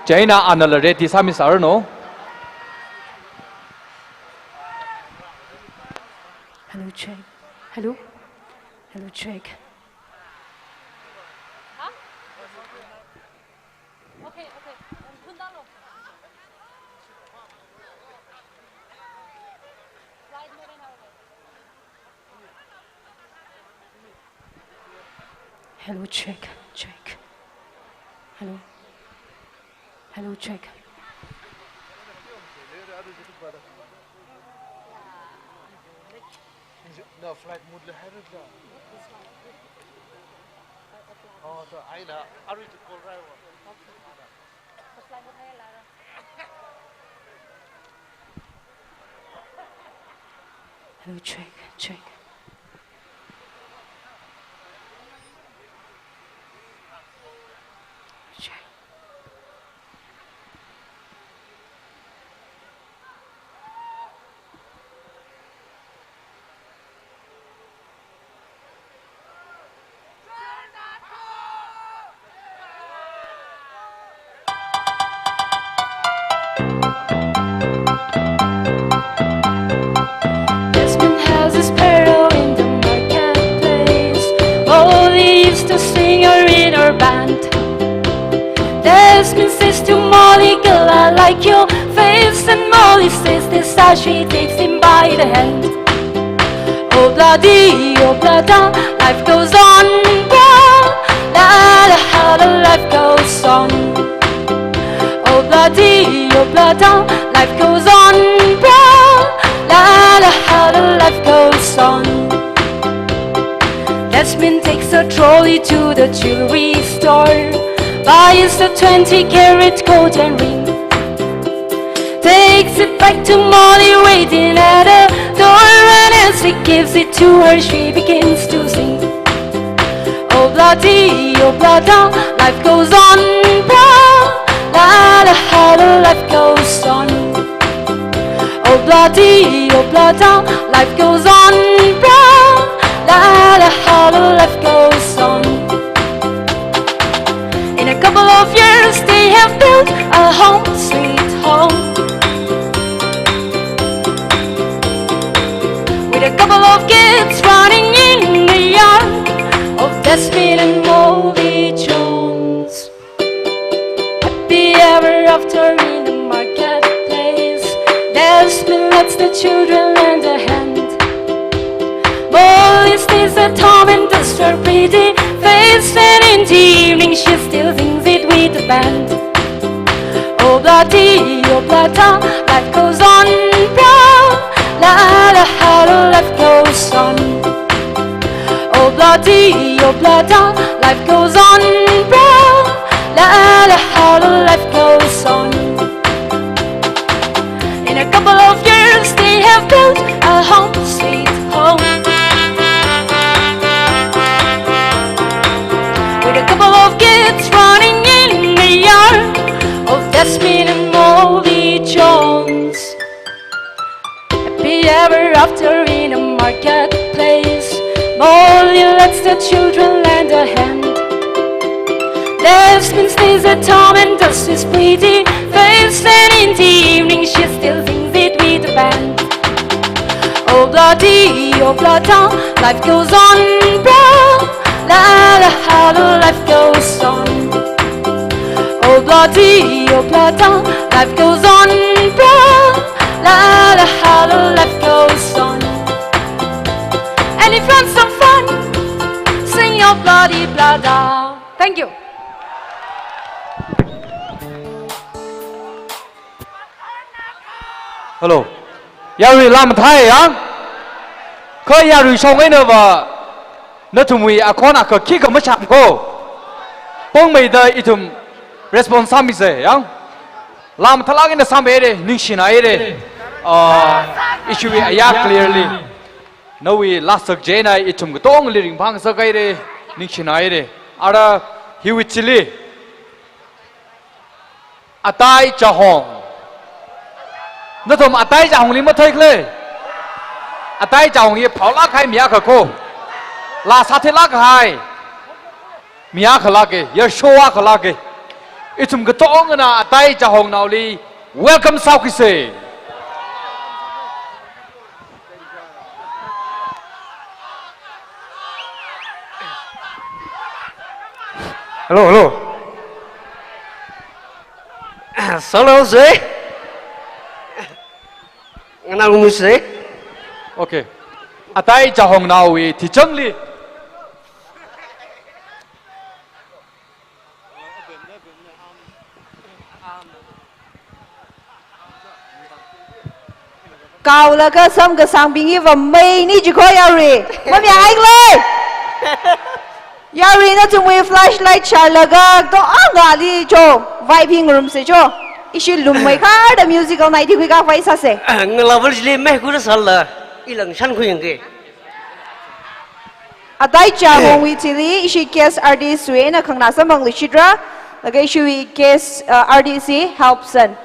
Chieina anala ready sāmisāranu. Hello, check. Hello? Hello, check. Hello, check, check. Hello. Hello, check. No, flight mode la hai rukla. Oh, to, ai la, arui to call rai wa. Hello, check, check. Check. Desmond has his peril in the marketplace. Molly is the singer in her band. Desmond says to Molly, "Girl, I like your face," and Molly says this as she takes him by the hand. Oh bloody, oh blada, life goes on, bro. La la, how the life goes on. Oh bloody, oh blada, life goes on, bro. La la, how the life goes on. Desmond takes a trolley to the jewelry store, buys a twenty carat golden ring, takes it back to Molly waiting at the door, and as he gives it to her, she begins to sing. Oh bloody, oh blada, life goes on, bro. La la, how the life goes on. Oh bloody, oh blada, life goes on, bro. La la, how the life goes on. In a couple of years, they have built a home, sweet home, with a couple of kids running in the yard of Desmond and Molly Jones. Happy ever after in the marketplace. Desmond lets the children lend a hand. Molly stays at home and does her pretty face, and in the evening she still sings it with the band. Oh bloody, oh blada, life goes on, bro. La la, how the life goes on. Oh bloody, oh blada, life goes on, bro. La la, how the life goes on. In a couple of years, they have built a home, sweet home, with a couple of kids running in the yard of Desmond and Molly Jones. Happy ever after in a marketplace. Molly lets the children lend a hand. Desmond stays at home and does his pretty face, and in the evening she still sings it with the band. Oh bloody, oh blada, life goes on, bro. La la, how the life goes on. Oh bloody, oh blada, life goes on, bro. La la, how the life goes on. And if you want some fun, sing your bloody Hello. Yarui laa mathāi yang? Kha yarui shong eina va nathumwui akhon akha khikha masham ko. Pongmeida ithum response sāmisa yang. Laa mathālāk eina sāmhaira, ningshina haira. Ah, ishiwui aya clearly. Nawui laa sak chieina ithum katongali ringphāngasak haira, ningshina haira. Ara hiwui chili. Atai Chahong. Nathum Atai Chahongli matheikhala? Atai Chahong hi phaolāk kahai mi akha ko. Laa sātheilāk kahai mi akha lāka, yarsho akha lāka. Ithum katongana Atai Chahongnaoli welcome sākhuisa. Hello, hello. Solo sui. Nganā ngum sui. Okay. Atai Chahongnaowui thichangli. Kaolaga samkasangbing hiva mei ni jiko yarui. Mamya ai khala? Yarui nathumwui flashlight sharlaga to angali cho. Vibe hi ngarumsa cho. Ishi lummei kharda musical night hi khuika vai sāsa. Ngalāva̱li mei khuira sāla. Ilang shankhui yangke. Atai Chahongwui thili ishi guest artist wui eina khanganā samphangluishitra, laga ishiwui guest, uh, artist hi Helpson.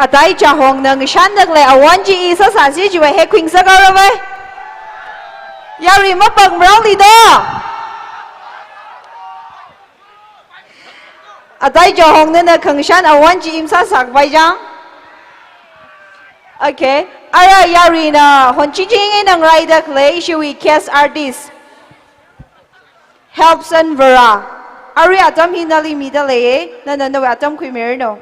Atai Chahongna ngashan dakle awon chi i sāsāsi chiwui hekhuing sākhaoravai. Yarui mapang maraoli do. Atai Chahongna na khangashan awon chi i masāsākhavai chang. Okay. Ara yaruina honchiching eina ngarai dakle ishiwui guest artist. Helpson Vara. Arui atam hi nali midalei, nana nawui atam khuimiranu.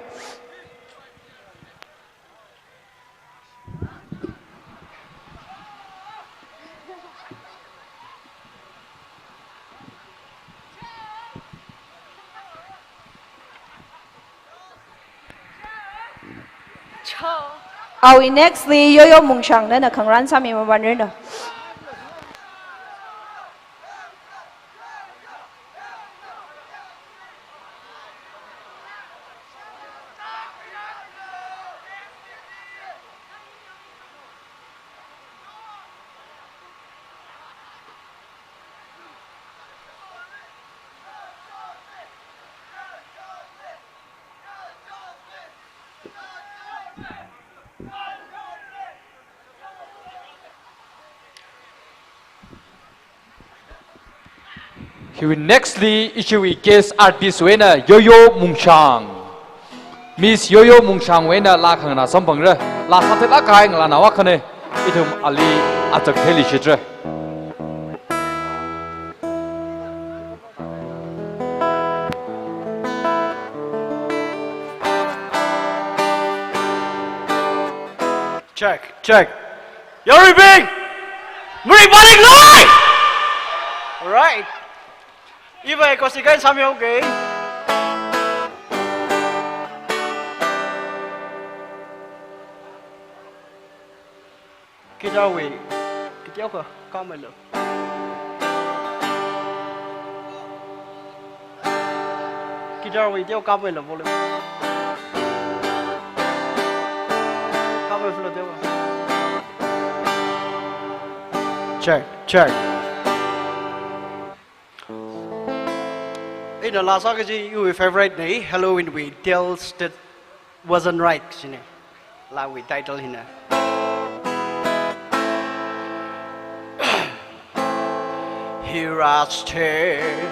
Awui next li Yoyo Mungshang, nana khangarān sāmi mamanranu. Hiwui next li ishiwui guest artist wui eina Yoyo Mungshang. Miss Yoyo Mungshang wui eina laa khanganā samphangra. Laa sātheilāk kahai ngalānao akhana. Ithum ali achak theili shitra. Check, check. Yaruibing! Mari barik loi! Alright. Iva kosi kain samyo ke. Guitar wui, guitar ka, kamelo. Guitar wui teo kamelo volume. Kamelo teo. Check, check. Ina laa sā kaji iwui favorite nei, Halloween wui Tales That Wasn't Right kajina. Laawui title hina. Here I stand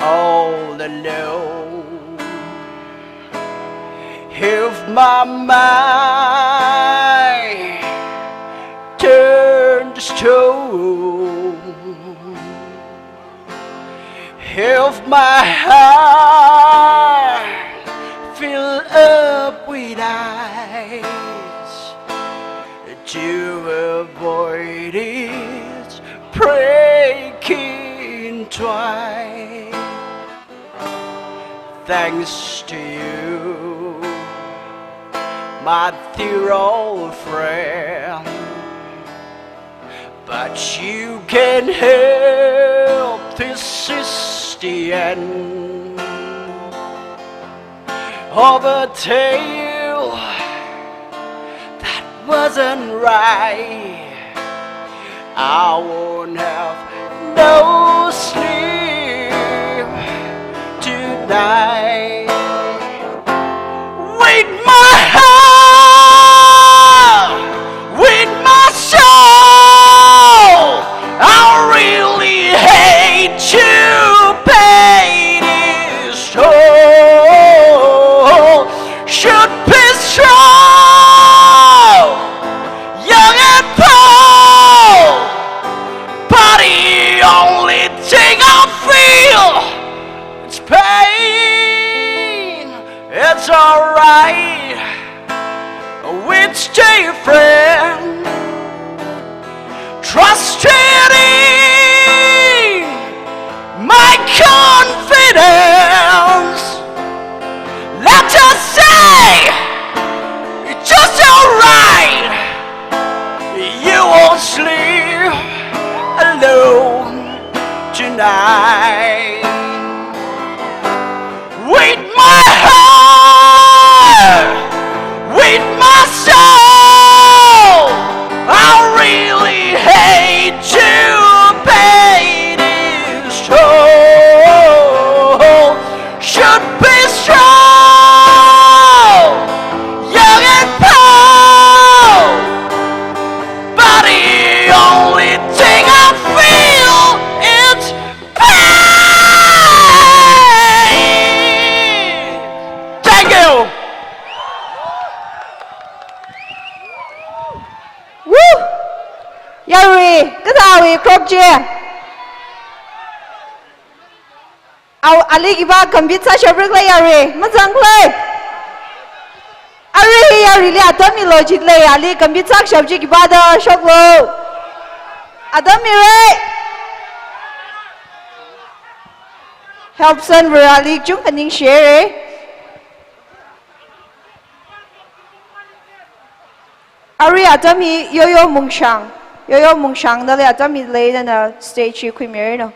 all alone. Have my mind turned to stone. Have my heart filled up with ice to avoid its breaking twine. Thanks to you, my dear old friend. But you can help, this is the end of a tale that wasn't right. I won't have no sleep tonight. With my heart, with my soul, I really hate you, pain is all should be strong, young and tall. But the only thing I feel is pain. It's alright. Which day, friend, trusted in my confidence, let us say, it's just alright. You won't sleep alone tonight. With my heart, with my soul, I really hate you, pain is all Crop chi. Au, ali khipā compete sāshapra khala yarui? Mazang khala. Arui hi yaruili atam milo jilei, ali compete sāshap chi khipā da shoklo. Atam mira. Helpson Vareli chungkha ningshira. Arui atam hi Yoyo Mungshang, Yoyo Mungshang dali atam hi leida na stage hi khuimiranu.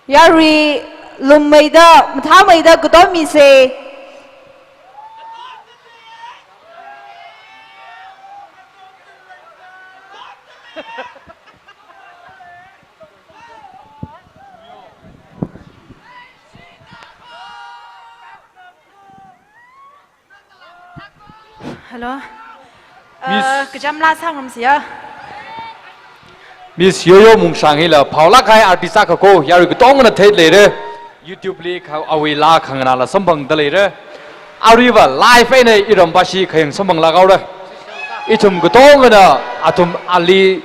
Yarui lummeida, mathāmeida katom misa. Hello. Miss Uh, kachamla sāngarumsa ya. Miss Yoyo Mungshang hila phaolāk kahai artist akha ko, yarui katongana theida leira. YouTube li kha awui laa khanganāla samphangda leira. Aruiva live eina iramvashi khayang samphanglāk haora. Ithum katongana athum ali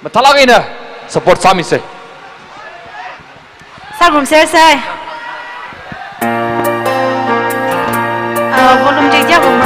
mathālāk eina support sāmisa. Sāngarumsa sai. Ah, volume chi tiak um.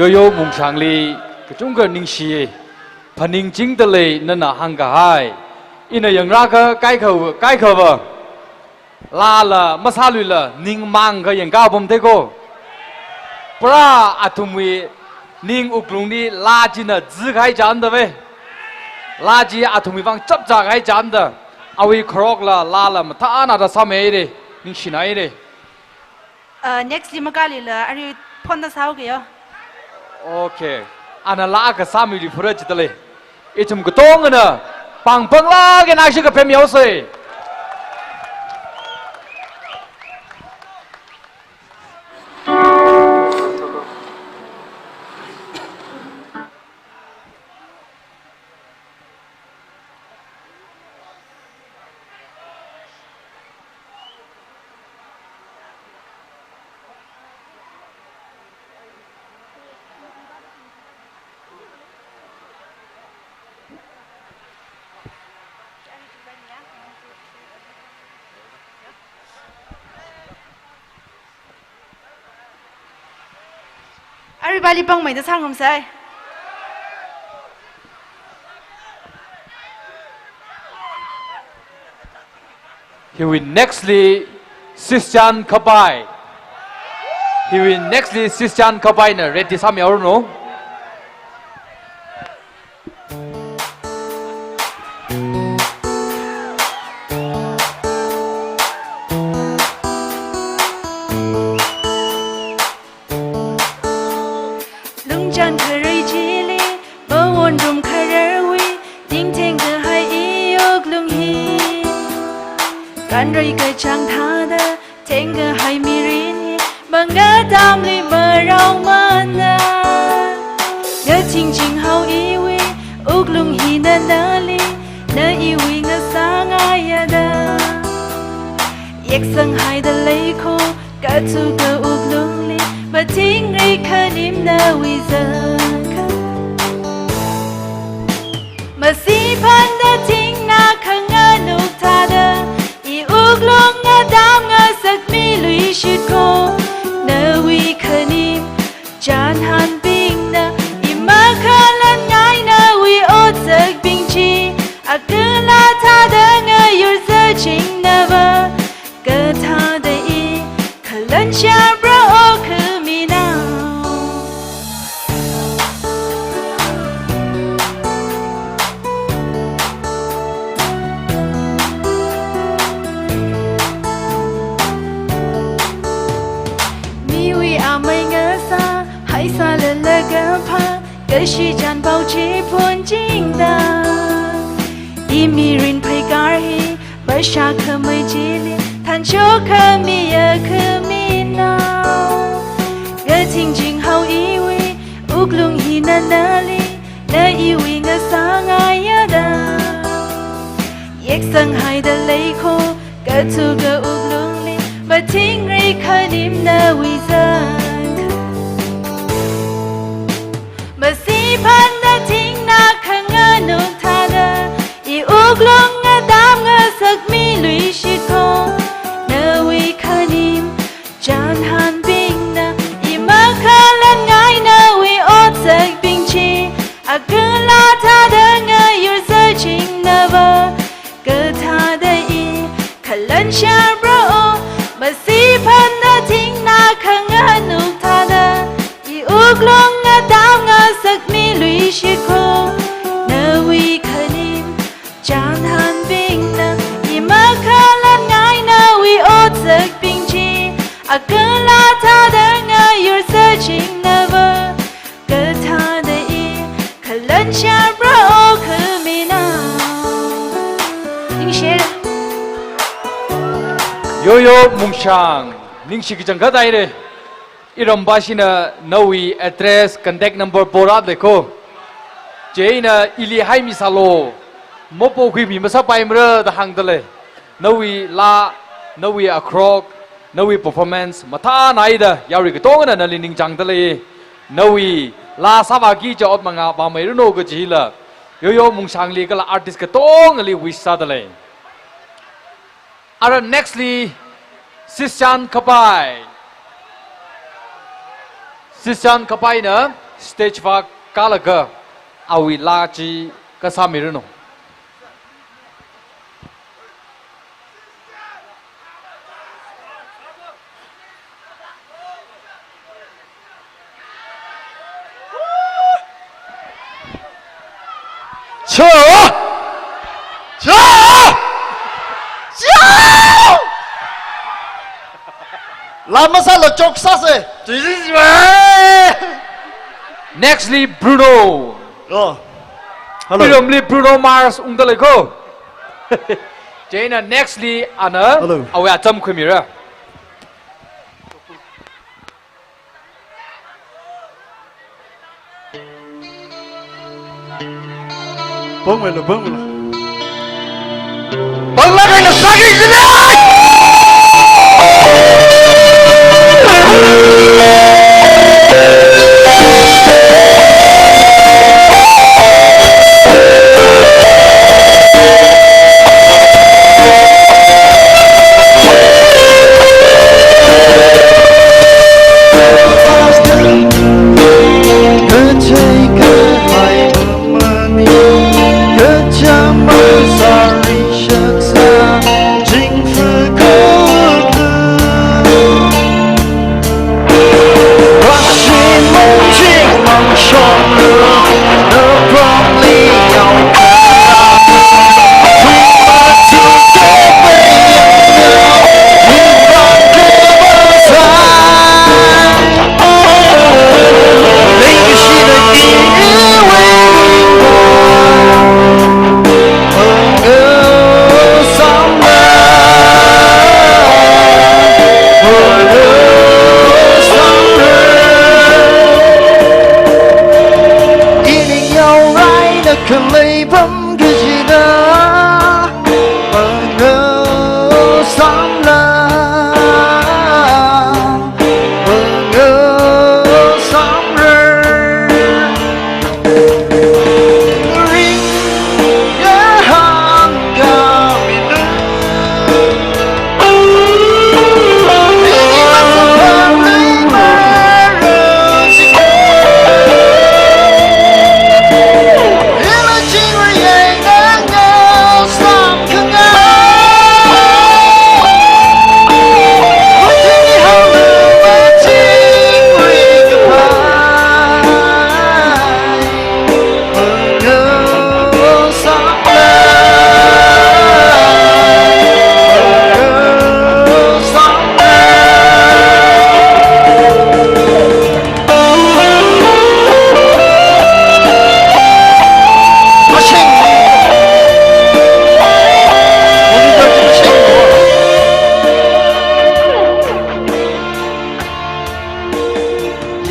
Yoyo Mungshangli kachungkha ningshiye. Phaningchingda lei nana hāngkahai. Ina yangra ka kaikha, kaikhava. Lala masāluila ningmang kha yangkapam thei ko. Pra athumwui ning wuklungli laa china zikahai chānda ve. Laa chi athumwui vang chapchākahai chānda. Awui kharokla lala mathānada sāmeire. Ningshinaire. Uh, next li makalila, arui phonda sāo kayo. Okay. Ana laa kasāmili phura chitale. Ithum katongana pāng pānglaga nashi kaphemyaosei. Everybody pāngmeida sāngarumsei. Hiwui next li Sister Khapai. Hiwui next li Sister Khapaina ready sāmihaoranu. Lungchān kharei chili, mawonrum khararwui, tingtheng kahai i wuklung hi. Kanrei kachāng thāda, theng kahai mirin hi, mangatamli maraomana. Ngathingchinghao iwui, wuklung hina nali, na iwui ngasāngaiya da. Yeksanghaida lei ko, kathuka wuklungli, mathingri khanim nawui zangkha. Masiphanda thingna khanganuk thāda, i wuklung ngadam ngasakmiluishit ko, nawui khanim chānhanbingna, i makhalangngai nawui otsakbing chi, akala thāda ngayurzatshingnava, kathāda i, khalan shāpra o khaminao. Miwui amei ngasā, haisālala kaphā, kashi chānpao chi phunchingda. I mirin pheikar hi, mashākhamei chili, thanshokkhamiya khaminao. Ngathingchinghao iwui, wuklung hina nali, na iwui ngasāngaiya da. Yeksanghaida lei ko, kathuka wuklungli, mathingri khanim nawui zangkha. Masiphanda thingna khanganuk thāda, i wuklung ngadam ngasakmiluishit ko, nawui khanim chānhanbingna, i makhalangngai nawui otsakbing chi, akala thāda ngayurzatshingnava, kathāda i, khalan shāpra o. Masiphanda thingna khanganuk thāda, i wuklung ngadam ngasakmiluishit ko, nawui khanim chānhanbingna, i makhalangngai nawui otsakbing chi, akala thāda ngayurzatshingnava, kathāda i, khalan shāpra o khaminao. Ningshira. Yoyo Mungshang, ningshi kachangkhat haire. Iramvāshina nawui address, contact number porāda lei ko. Chieina ili haimi sālu, mapokhuimi masāpaimara da hāngda lei. Nawui laa, nawui akhrok, nawui performance mathānaida yarui katongana nali ningchāngda lei. Nawui laa sāvāki kaja ot mangā vāmeiranu kajila, Yoyo Mungshangli kala artist katongali wish sāda lei. Ara next li, Sister Khapai. Sister Khapaina stage vākalaga awui laa chi kasāmiranu. Cho! Cho! Cho! Laa masālu, chok sāsa. Next li Bruno. Oh. Hello. Miramli Bruno Mars ungda leiko. Chieina next li ana, hello, awui acham khuimira. Pongmeilu, pongmeilu. Ponglaga ina sāki jina!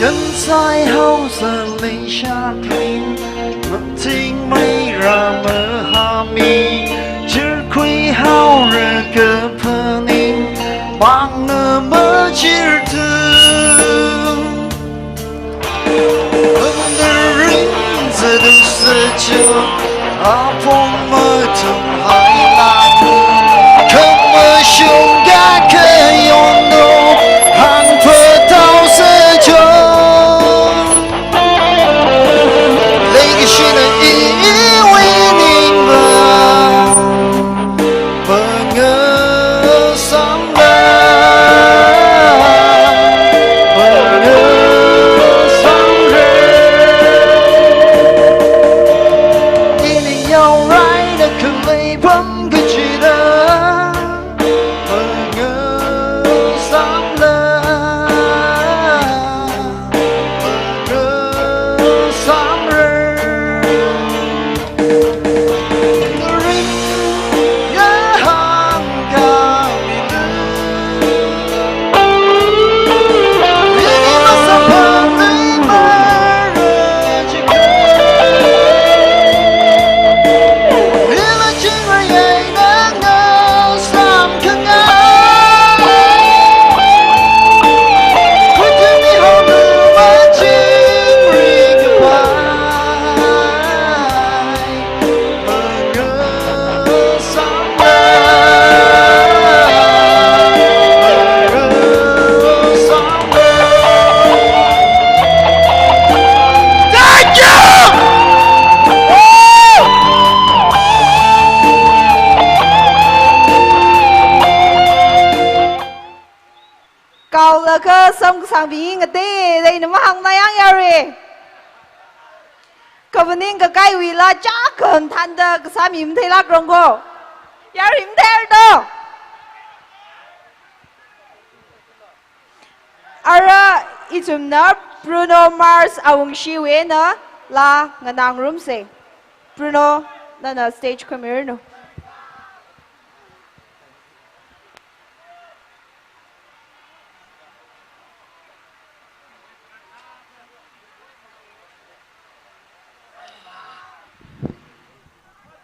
Yanzai haosa leisha kring, matingmeira mahāmi, chirkhui haora kaphaning, mangna machirthu. Wandering zadu sejo, apong mathumhailāklu, khamashunga khayono, hāngphatao sejo. Leikashina iwui ningva, pangā samra, pangā samra. Ining yaoraida khalei pam kaji Kasāngmi ngateiteina mahāngna yang yarui. Kha maningkha kaiwuila chākhan thānda kasāmi matheilākrong ko. Yarui matheirado. Ara ithumna Bruno Mars awungshiwui eina laa nganāngarumsa. Bruno, nana stage khuimiranu.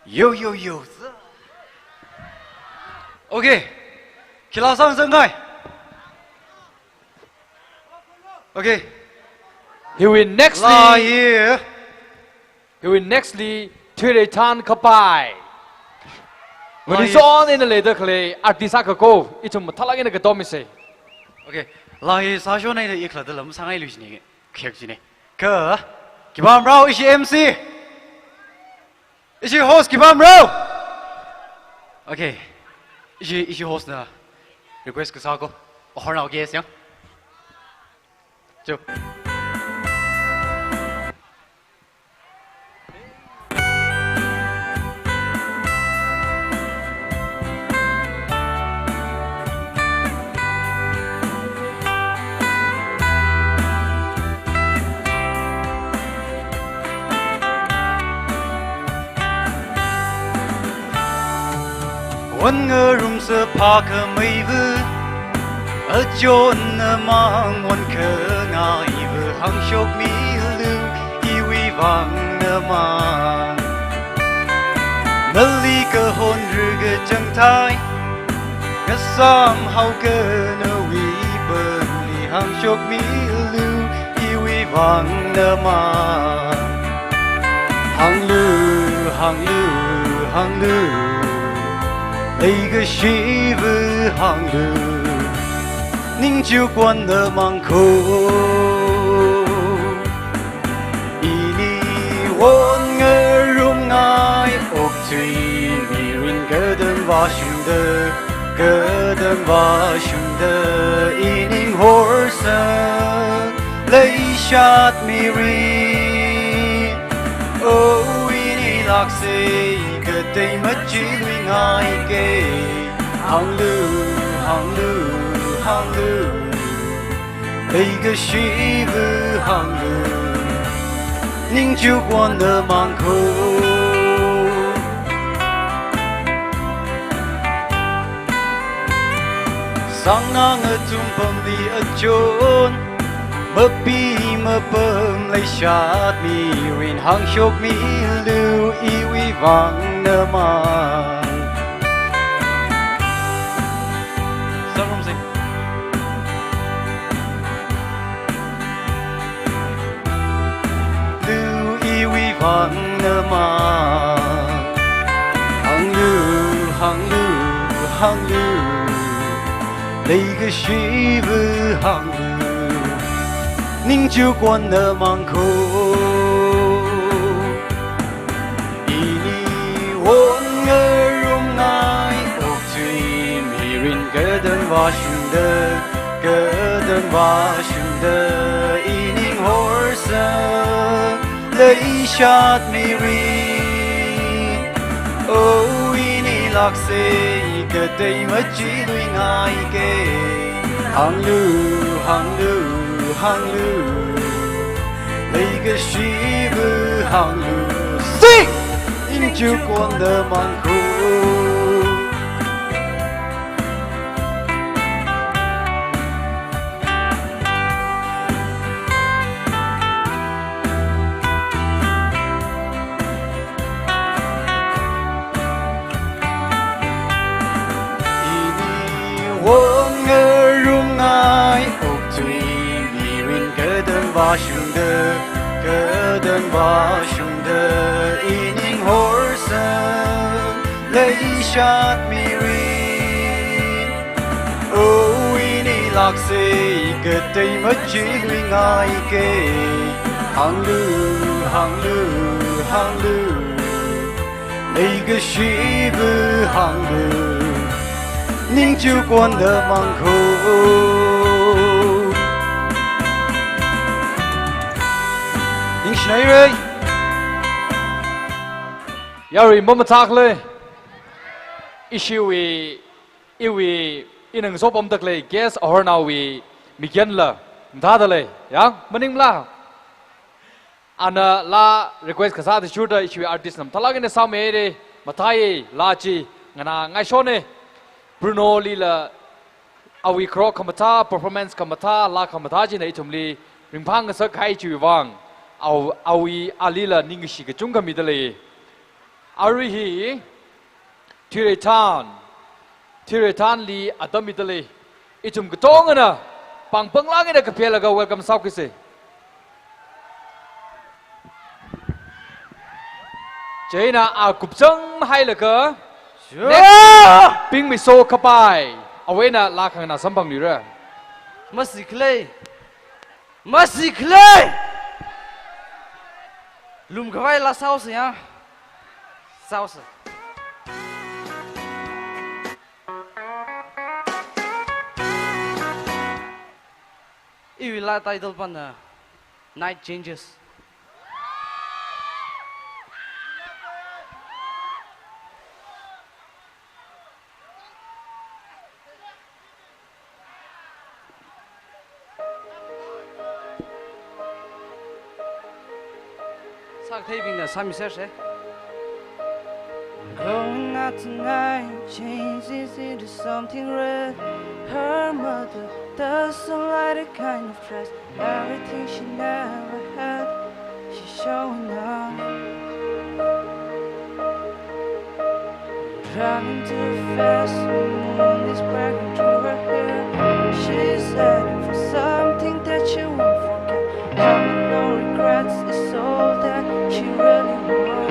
Yo, yo, yo. Okay. Khila sāngasakngai? Okay. Hiwui next laa li, hi. Hiwui next li Thuireithan Kapai. Laa hi. Ngareson eina leida khalei artist akha ko, ithum mathālāk eina katomisa. Okay. Laa hi sāshon eina i khalatta lam sāngailui jine, khek jine. Kha, khipā marao ishi M C? Ishi host khipā marao? Okay. Ishi, ishi host na request kasā ko. Ahornao guest yang. Chu. Won ngarumsa phākhameiva, achonna mang won khangaiva hāngshokmilu, iwui vang namang. Nali kahon rugachang thai, ngasām haoka nawui pamli hāngshokmilu, iwui vang namang. Hānglu, hānglu, hānglu, leikashiva hānglu, ningchuk won namang ko. Ini won ngarumngai okthui mirin, katam vāshungda, katam vāshungda, ining horsa leishat mirin. Oh, ini lāksa, katei machiluingaike. Hānglu, hānglu, hānglu, leikashiva hānglu, ningchuk won namang ko. Sāngnā ngathum pamli achon, mapi mapam leishat mirin hāngshokmilu, iwui vang namang. Sāngarumsa. Lu, iwui vang namang. Hānglu, hānglu, hānglu, leikashiva hānglu, ningchuk won namang ko. Ini won ngarumngai okthui mirin, katam vāshungda, katam vāshungda, ining horsa leishat mirin. Oh, ini lāksa, katei machiluingaike. Hānglu, hānglu, hānglu, leikashiva hānglu. Sing! Ningchuk won namang ko. Ini won ngarumngai okthui mirin, katam vāshungda, katam vāshungda, ining horsa leishat mirin. Oh, ini lāksa, katei machiluingaike. Hānglu, hānglu, hānglu, leikashiva hānglu, ningchuk won namang ko. Hairei. Yarui mamathākle. Ishiwui, iwui, ina ngasopamdalei guest of honour wui mikyanla mathādalei. Yang, maningla. Ana laa request kasā athishurda ishiwui artist na mathālāk eina sāmihaire, mathāi laa chi, nganāngaishone. Bruno lila awui kharok khamathā, performance khamathā, laa khamathā china ithumli ringphāngasakhai chiwui vang, aw-, awui alila ningkashi kachungkha midalei. Arui hi, Thuireithan, Thuireithanli atam midalei. Ithum katongana pāng panglāk eina kaphelaga welcome sākhuise. Chieina a kupchang hailaga, sure, next, Pingmiso Kapai. Awui eina laa khanganā samphangluira. Masi khalei. Masi khalei! Lumkhavai laa sāhaosa ya. Sāhaosa. Iwui laa title pana Night Changes. Saktheibingna sāmiserse. Going out tonight changes into something red. Her mother doesn't like the kind of dress. Everything she never had, she's showing off. Driving too fast, the moon is breaking through her hair. She's heading for something that she won't forget. Having no regrets is all that she really wants.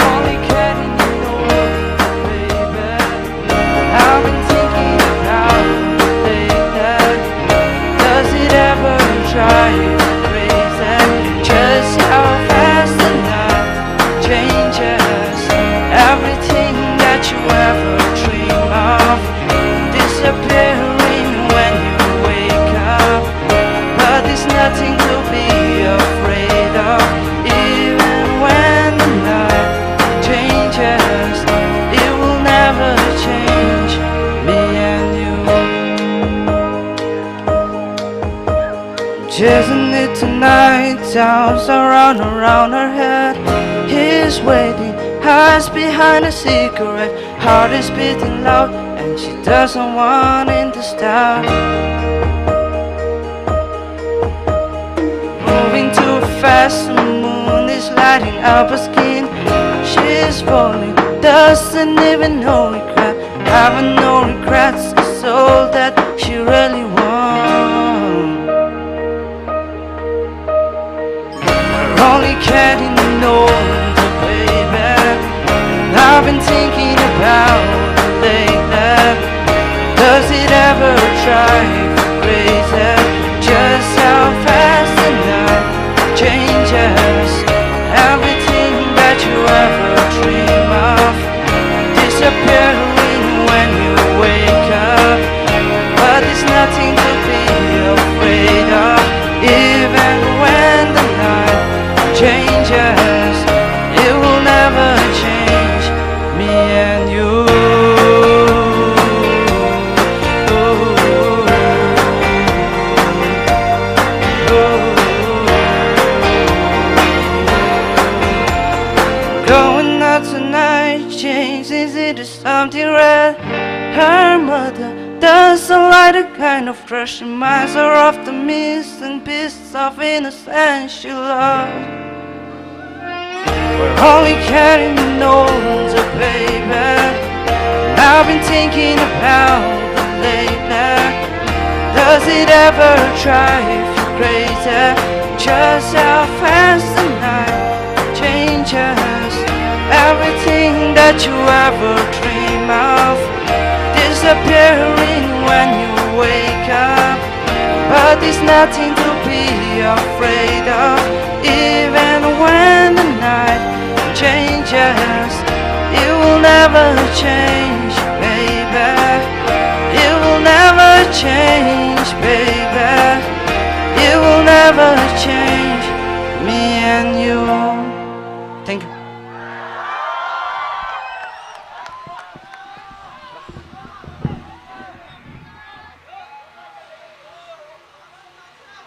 Only getting older, baby. I've been thinking about you lately. Does it ever drive you crazy? Just how fast the night changes. Everything that you ever dream of disappearing when you wake up. But there's nothing to be afraid of, even when the night changes, it will never change me and you. Chasing it tonight, arms around, around her head. He's waiting, hides behind a cigarette. Heart is beating loud, and she doesn't want it to stop. Moving too fast, the moon is lighting up her skin. She's falling, doesn't even know regret. Having no regrets is all that she really wants. We're only getting older, baby. I've been thinking about you lately. Does it ever drive you crazy? Just how fast the night changes. Everything that you ever dream of disappearing when you wake up. But there's nothing to be afraid of, even when the night changes. It will never change me and you. Going out tonight changes into something red. Her mother doesn't like the kind of dress. Reminds her of the missing piece of innocence she lost. We're only getting older, baby. I've been thinking about you lately. Does it ever drive you crazy? Just how fast the night changes. Everything that you ever dream of disappearing when you wake up. But there's nothing to be afraid of, even when the night changes. It will never change, baby. It will never change Baby, it will never change me and you. Thank you.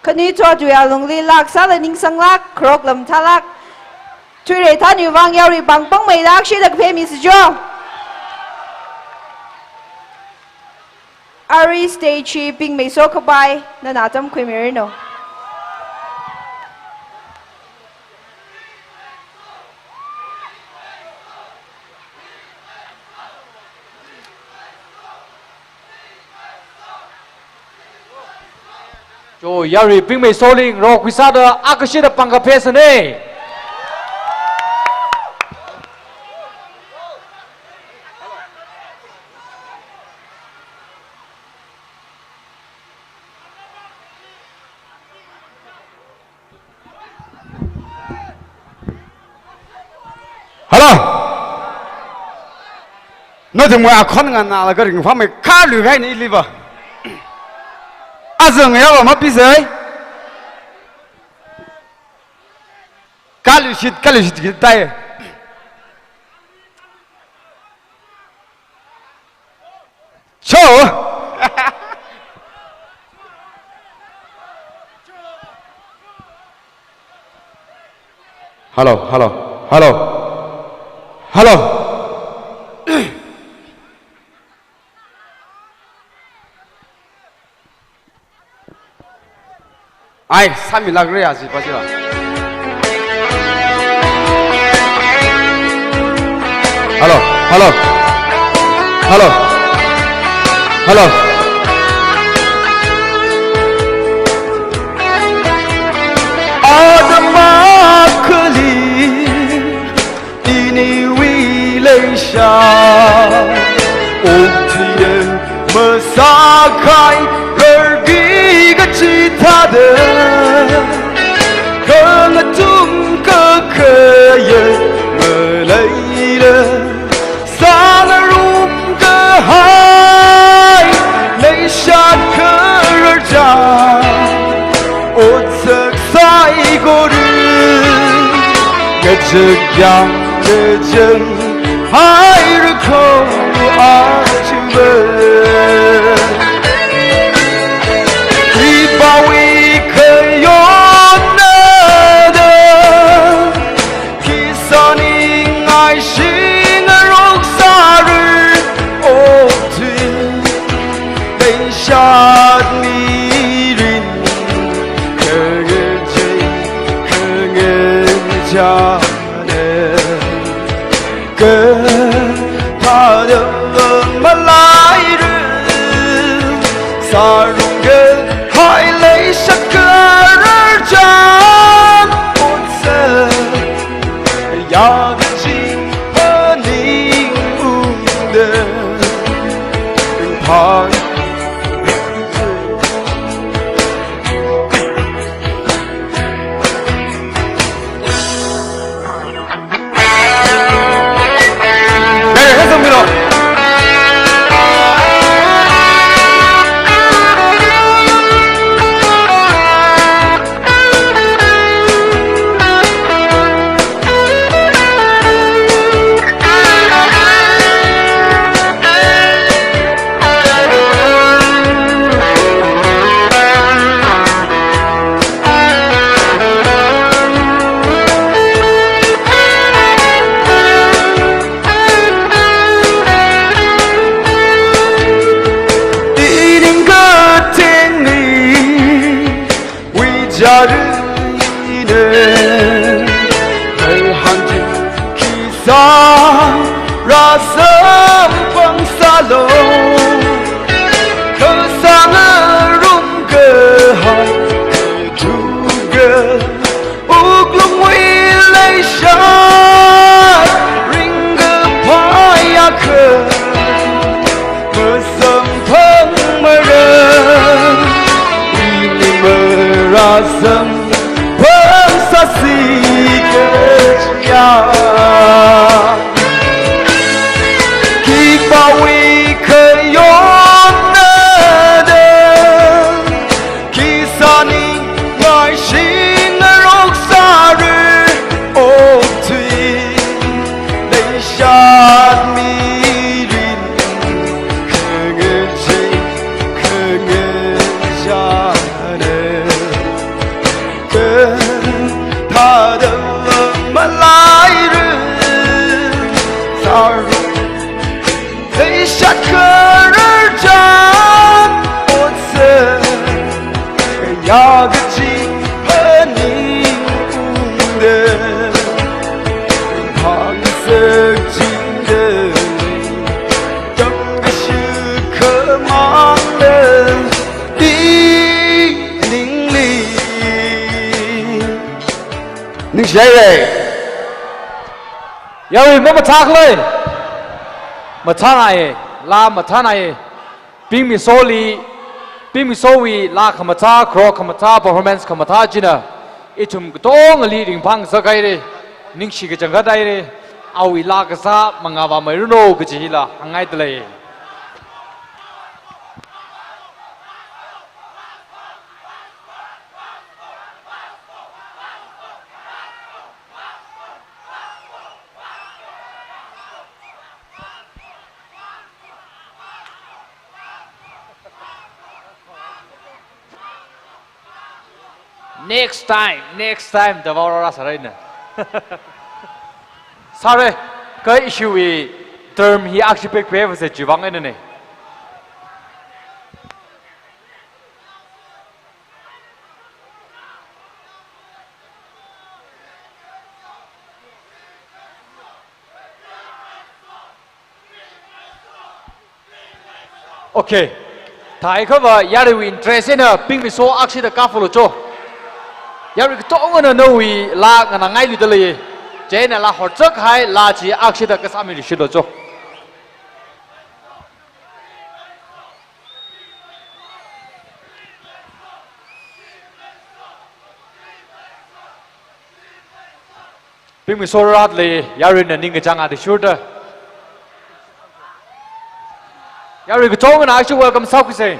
Khani chua chuya lungli lak sāla ningsanglak, kharok lam thālak. Thuirei thani vang yarui pāng pāngmeilak shida kaphemi sijo. Ari stage hi pingmeiso kapai, nana tamkhuimiranu. Cho, yarui pingmeiso ling rokwisada akashida pāng kaphesane. Hello. Nathum wa akhon nganālaga ringphāmei khalui kahaina iliva. Azang yawa mapisai. Khaluishit, khaluishit kitai. Cho. Hello, hello, hello. Hello. Ai, sāmilākra ya, si pa si la. Hello, hello. Hello. Hello. Adama kali. Iniwui leisha okthuida masākahai rarki kachithāda, khangathum kakhayā ngaleila sāngarum kahai leishat khararchān otsak saikora ngachak yangda chānghairako achiva. Ipāwui khayonna da khi sāningai shingarok sāra okthui leishat mirin khangachei khangachāna kathāda malaira sārumkahai leishat khararchān otsak yāda chingphaning ungda pāng. Ining kathengli wichārina hai hanji khisā rāsamphang sālu. Kha sāngarum kahai thuka wuklungwui leishat ringkaphā akha masamphangmara. Ini marāsamphang sāsi kachiya. Khipāwui khayonna da Ning ungda, hangsak jingda, tamkashik khamangda, di ningli. Ningshire. Yarui mamathākhalei. Mathānai, laa mathānai. Pingmisoli, Pingmisowui laa khamathā, kro khamathā, performance khamathā china ithum katongali ringphāngasakhaire, ningshi kachangkhat haire, awui laa kasā mangāvāmeiranu kaji hila hāngngaidalei. Next time, next time, da vaorara sāraina. Sāra, kha ishiwui term hi akshi pekpe vase chiwuivang einane. Okay. Thākha va yaruiwui interest eina Pingmiso akshida kaphulu cho. Yarui katongana nawui laa nganāngailuidalei. Chieina laa horchakhai laa chi akshida kasāmiluishitlu cho. Pingmiso rātlei, yaruina ningkachāng athishurda. Yarui katongana ashi welcome sākhuisa.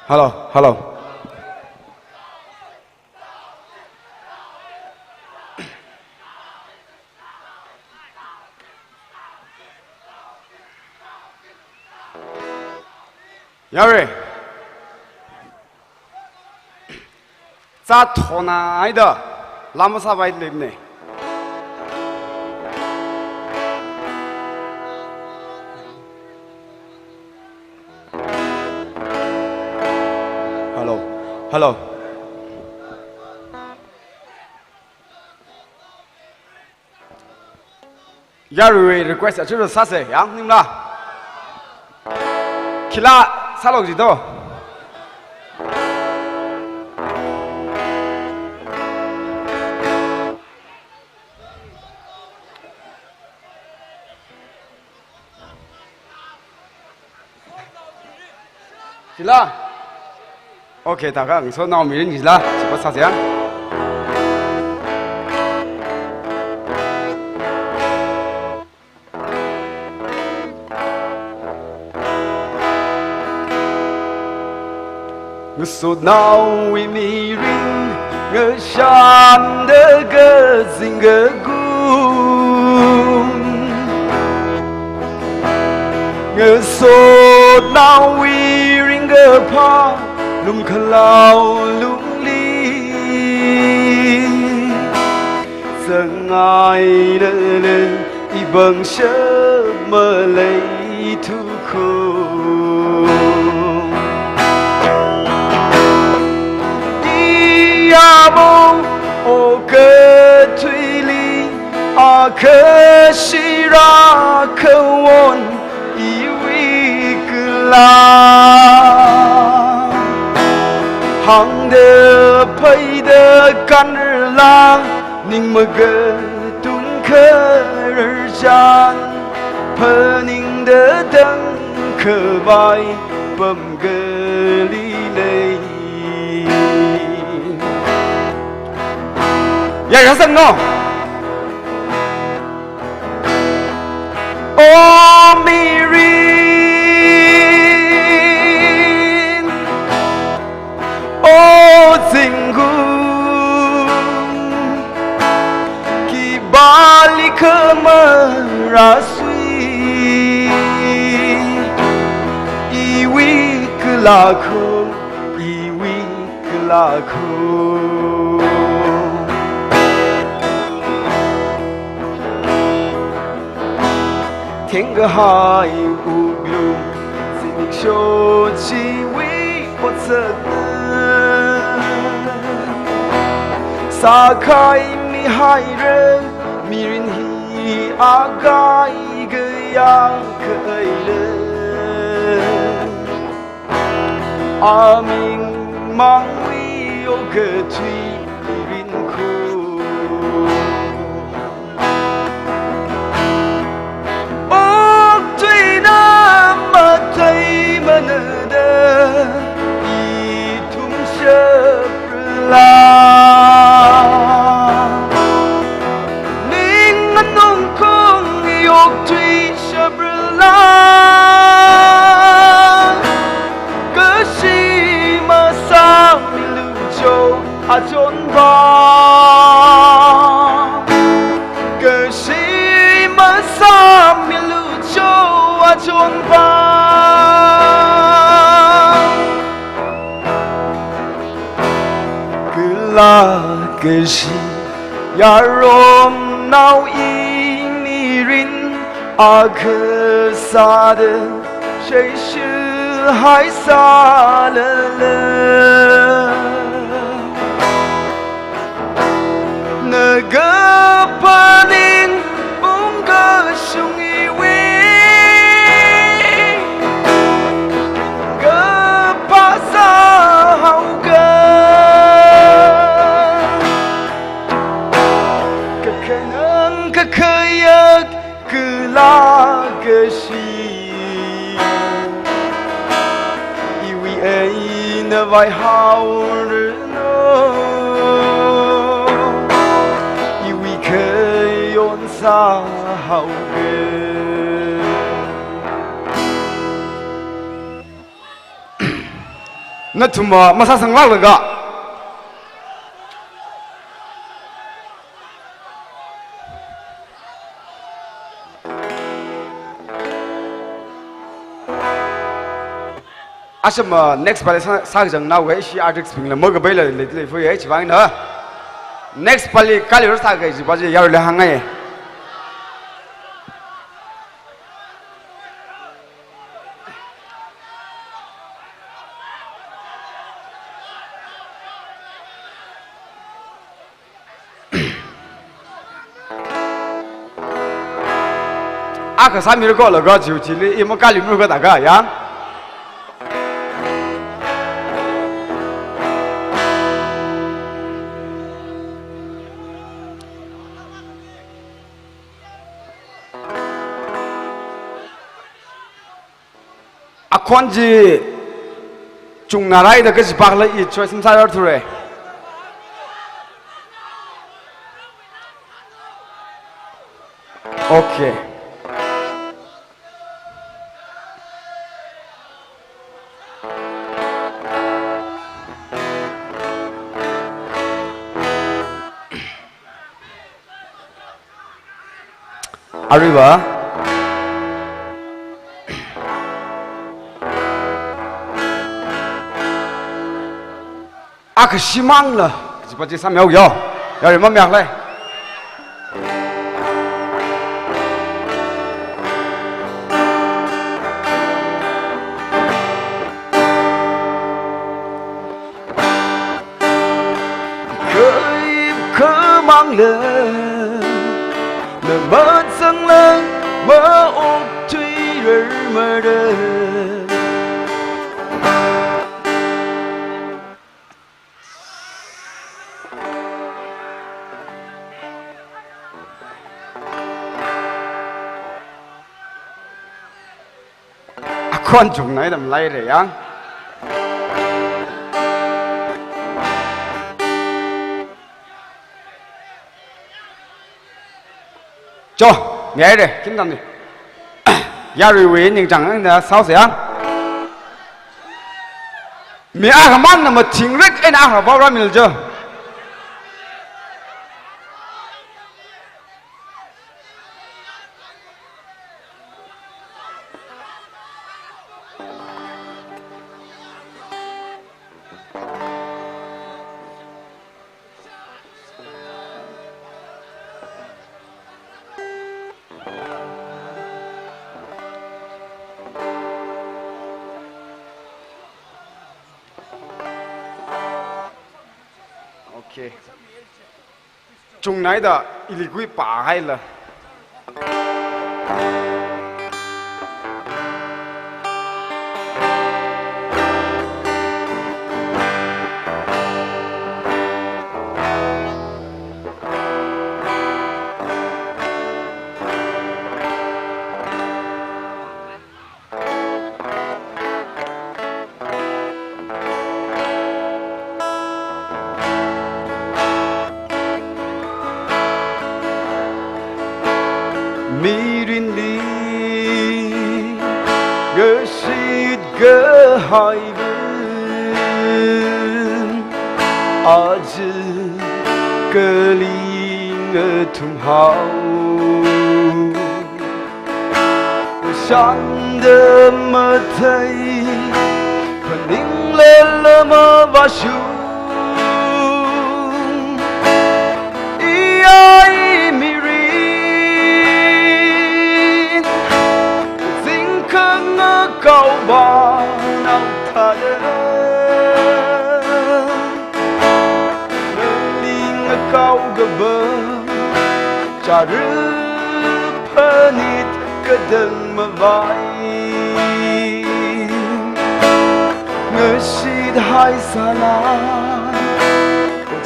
Hello, hello. Yarui. Zat thonhaida, laa masāpaimane. Hello, hello. Yaruiwui request aja sāsa, yang ningla. Khila sālu jito. Khila. Okay, thākha ngasotnao mirin khila, chipa sāsa. Ngasotnaowui mirin, ngashanda kazing kagum. Ngasotnaowui ringkaphā, lumkhalao lungli. Zangngailala, ipāngshap maleithukum. Iyāmo okathuili, akha shira khawon iwui kala. Hāngda phaida kanrala, ning makatun khararchan, phaningda tangkhavai pamkali lei. Ya, ya, sang no. O mirin, o zingkum, khipāli khamarāsui. Lakho, iwui kalakho. Thengkahai wuklung, zimiksho chiwui potsakna. Sākhaimihaira, mirin hi akai kayā khaila. Aming mangwui okathui rinkhu. Okathuina mataimanada ithum shaprala. Ning nganungkung i okathui shaprala. Kashi masāmilu cho achonva. Kashi masāmilu cho achonva. Kala kashi yaromnao i mirin akha sāda sheishilhaisālala. Nagaphaning ungkashung iwui kaphā sāhaoga. Kakhanang kakhayak kala kashi iwui eina vaihaoranu. Iwui khayon sāhaoga. Nathum masāsanglāklaga. Asham, uh, next pali sā, sākazang naowui ishi artist bingla makapaila lei, leifui, eh, chivangna. Next pali kali ro sākahai chiva chi yaruila hāngngai. Akha sāmira kolaga chiwui thili i makali mukha taka ya. Akhon chi chungna raida kaji pakla i choice masārar thura. Okay. Aruiva. Akha shimānla, kajipa chi sāmihaoyo. Yarui mamayākla. Khaip khamāngla, na mazangla, maokthuirar mara. Akhon chungna ithum leira ya. Cho, ngaire, kintamni. Yaruiwui ningchāng eina sāhaosa ya. Mi akhamangna mathingrik eina akha vāra mil cho. Okay. Chungnaida ili khuipāhaila. Mirinli ngashit kahaibing, aja kali ngathumhao. Shānda mathei, phaningla lama vāshung. Iya i mirin, zingkha ngakaowa nao thāda. Nali ngakao kaba, chara phanit katang mavai. Ngashit haisāla,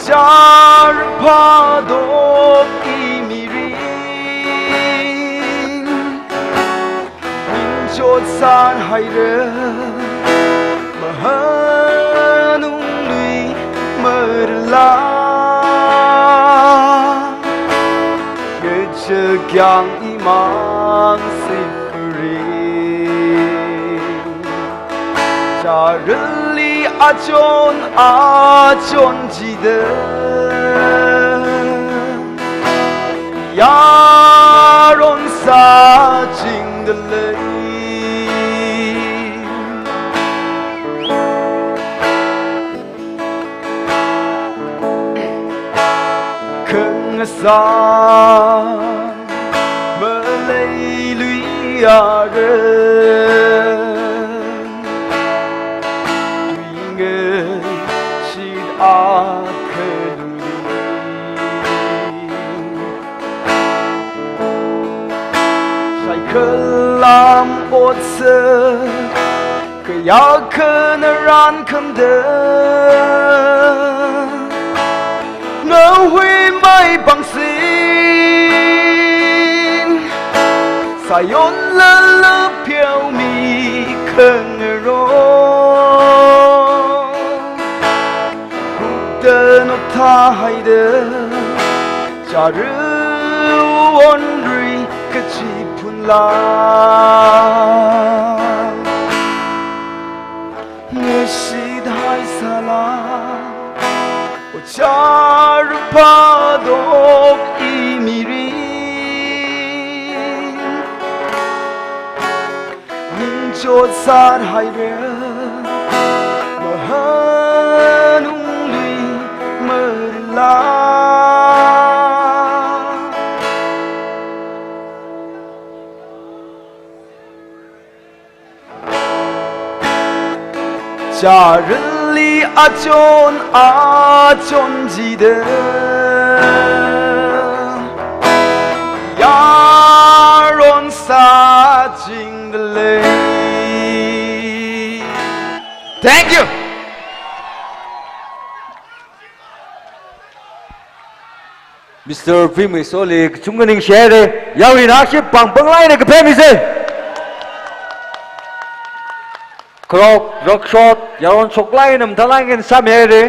chara phātok i mirin. Ning chotsat haira, mahanungli marala. Ngachakyang imang sifuri. Charali achon achon jida. Yaron sāchingda lei. Khangasā maleilui ara. Tuingashit akhalui. Saikhalam otsak kayākha naran khamda. Ngahui mai pangsin, sāyon lala pheomi khangarong. Hukta notha haida, chara wonrui kachi phunla. Ngashit haisāla, o chara phātok i mirin. Ning chotsat haira, mahanungli marala. Charali achon achon jida, yaron sāchingda lei. Thank you. Mister Vimui Soli, kachungkha ningshihaira, yaruina ashi pāng pānglaina kaphemisei. Kharok, rokshot, yaron shoklaina mathālāk eina sāmihaira.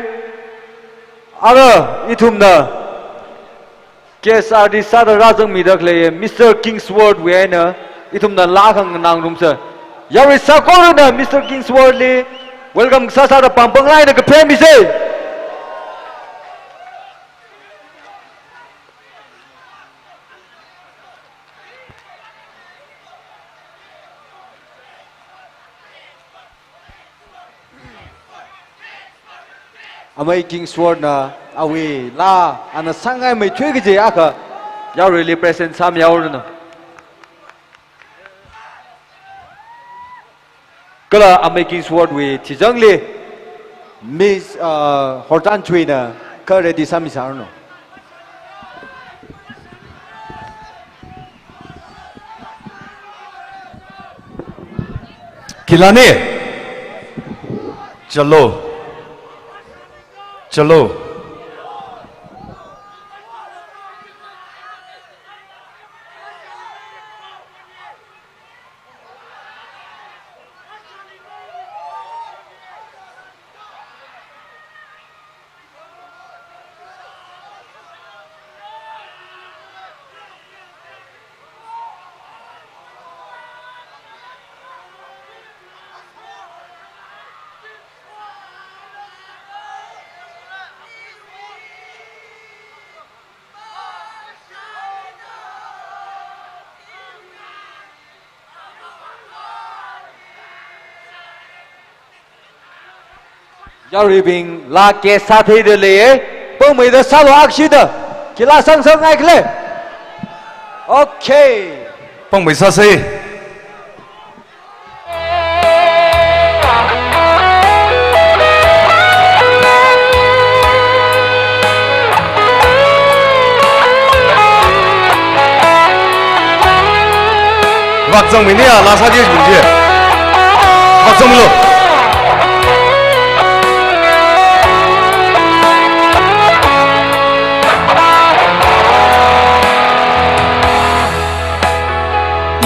Ara, ithumna guest artist sāda rāzangmida khalei Mister Kingsword wui eina ithumna laa khanganā ngarumsa. Yarui saikorana Mister Kingsword li welcome kasā sāda pāng pānglaina kaphemisei. Amei Kingsword na awui laa ana sāngai meithui kaji akha yaruili present sāmihaoranu. Kala Amei Kingsword wui thizangli Miss, uh, Hortan Chuina Kha ready sāmi sāranu. Khilani. Chalo. Chalo. Yaruibing laa case sātheida leiya, pāngmeida sālu akshida, khila sangsang ngaikhala. Okay. Pāngmei sāsa. Vak zangmi ni ya, laa sāda zangmi ji. Vak zangmilu.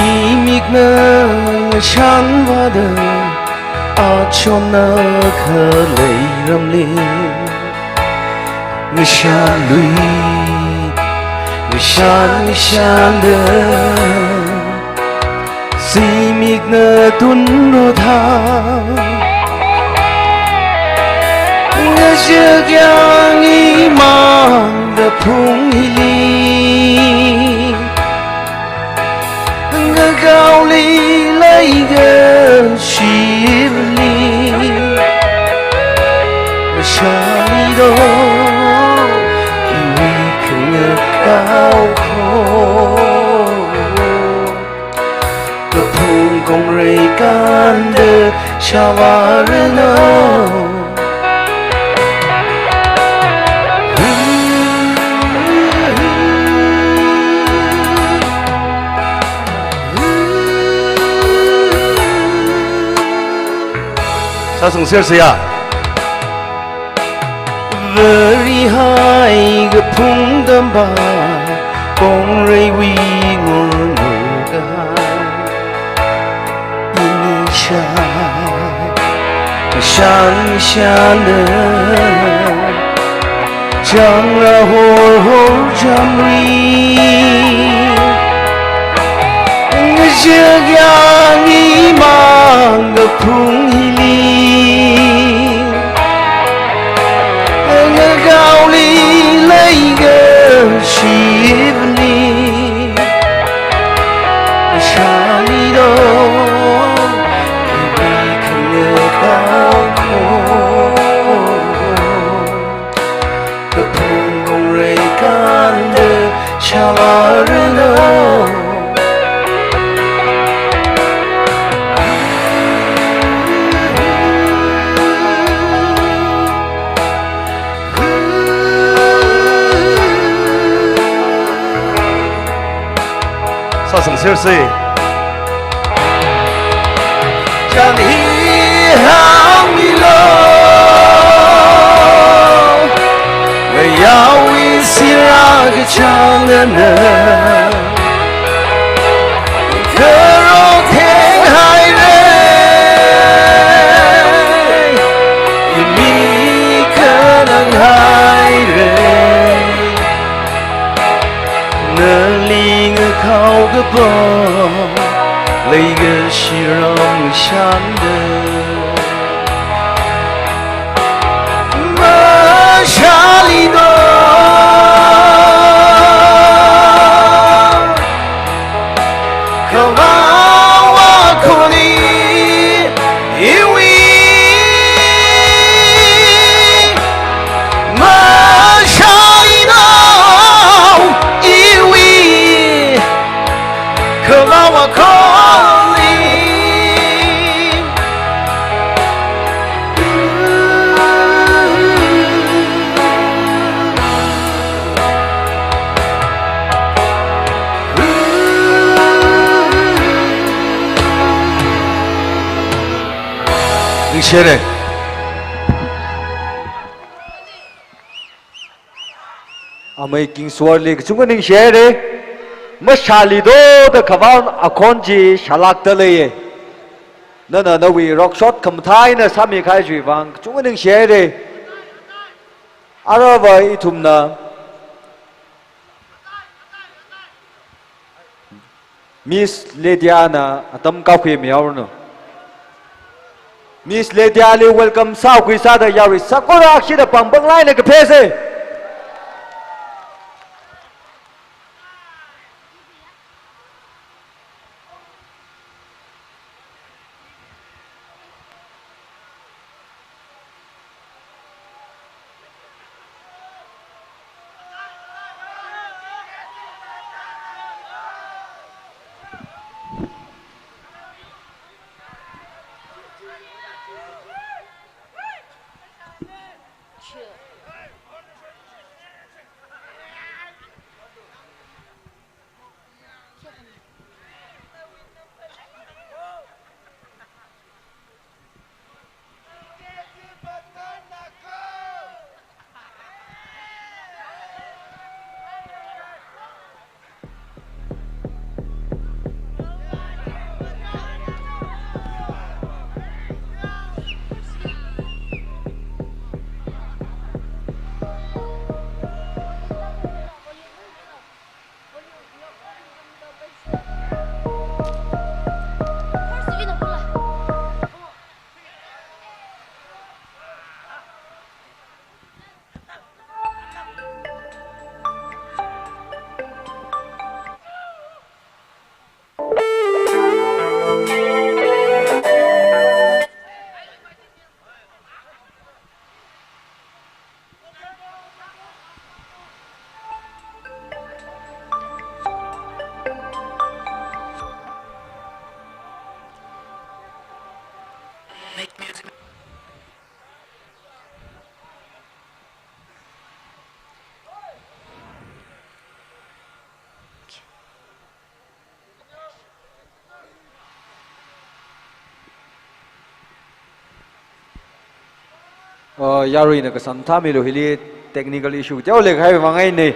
Imikna ngashanvāda achonna khalei ramli. Ngashanlui, ngashan ngashanda, zimikna tunrotha. Ngazek yang imangda phung hili, ngakaoli leiga shivali. Shalido, iwui khangakao kho. Kaphung kongrei kanda shavāranu. Sāsungsersa ya. Varihai kaphung tamba, kongreiwui ngurngurkahai. Inisha, shan shana, changra hor hor jamri. Ngazek yang imangda phung hili, ngakaoli leiga shivali. Shalido, iwui khangakao kho. Kaphung kongrei kanda shavāranu. Sāsungsersa. Chān hi hāngmilu, yaowui sirā kachāng nana, kharok thenghaira, imi khanang haira. Nali ngakhao kapam, leiga shiram shanda. Mashālino, kavāva khoni, iwui, mashālino, iwui, kavāva khoni. Ningshihaira. Amei Kingswar li kachungkha ningshihaira. Mashālido da khavao akhon chi shālākda leiya. Nana nawui rock shot khamathā eina sāmikahai chiwui vang kachungkha ningshihaira. Aruiva ithumna Miss Lydia na atam kakhui mihaoranu. Miss Lydia li welcome sākhui sāda yarui sakura akshida pāng pāng laina kaphesa. Uh, yaruina kasam thāmilu, hili technical issue teo leikahai vang eina.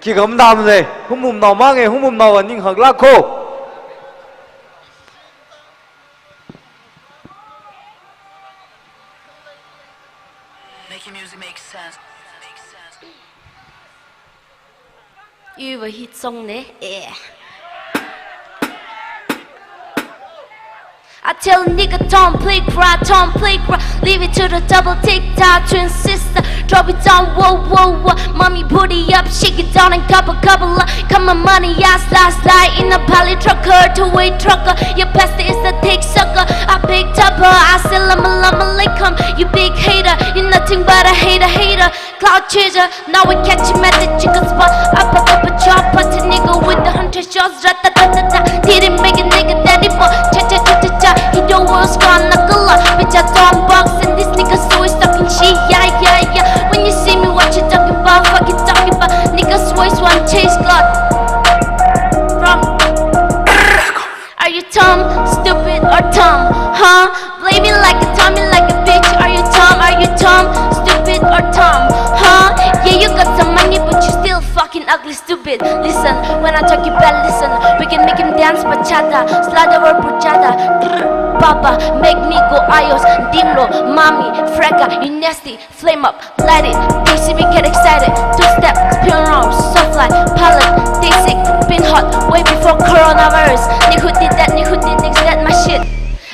Khi kam dam le, humum nao mang e, humum nao ning haklak kho. Making music makes sense. Iwui hit song ne, eh. I tell a nigga don't play cry, don't play cry. Leave it to the double tick, twin sister. Drop it down, whoa, whoa, whoa. Mommy booty up, shake it down and gobble, gobble up. Come on, money, yes, last lie in a belly trucker, two-way trucker. Your bestie is a dick sucker. I big chopper, I say lama lama alaikum. You big hater, you nothing but a hater, hater. Cloud chaser, now we catch him at the chicken spot. Up, up, up, a chop, but a nigga with the hundred shots. Rat, tat, tat, tat, tat. Didn't make a nigga daddy, but cha, cha, cha, cha, cha. He don't want squad, knuckle up. Bitch, I don't box, and this nigga's always talking shit. Yeah, yeah, yeah. When you see me, what you talking about? Fuck you talking about. Niggas always want chase God. From Are you dumb, stupid, or dumb? Huh? Play me like a dummy, like a bitch. Are you dumb? Are you dumb, stupid, or dumb? Huh? Yeah, you got some money, but you still fucking ugly, stupid. Listen, when I talk, you better listen. We can make him dance bachata, slide over buchada. Grr, Baba, make me go ayos, dimlo, mommy, frega, you nasty. Flame up, light it, they see me get excited. Two step, spin around, soft like pallet. They sick, been hot, way before coronavirus. Nigga who did that, nigga who did next, that my shit.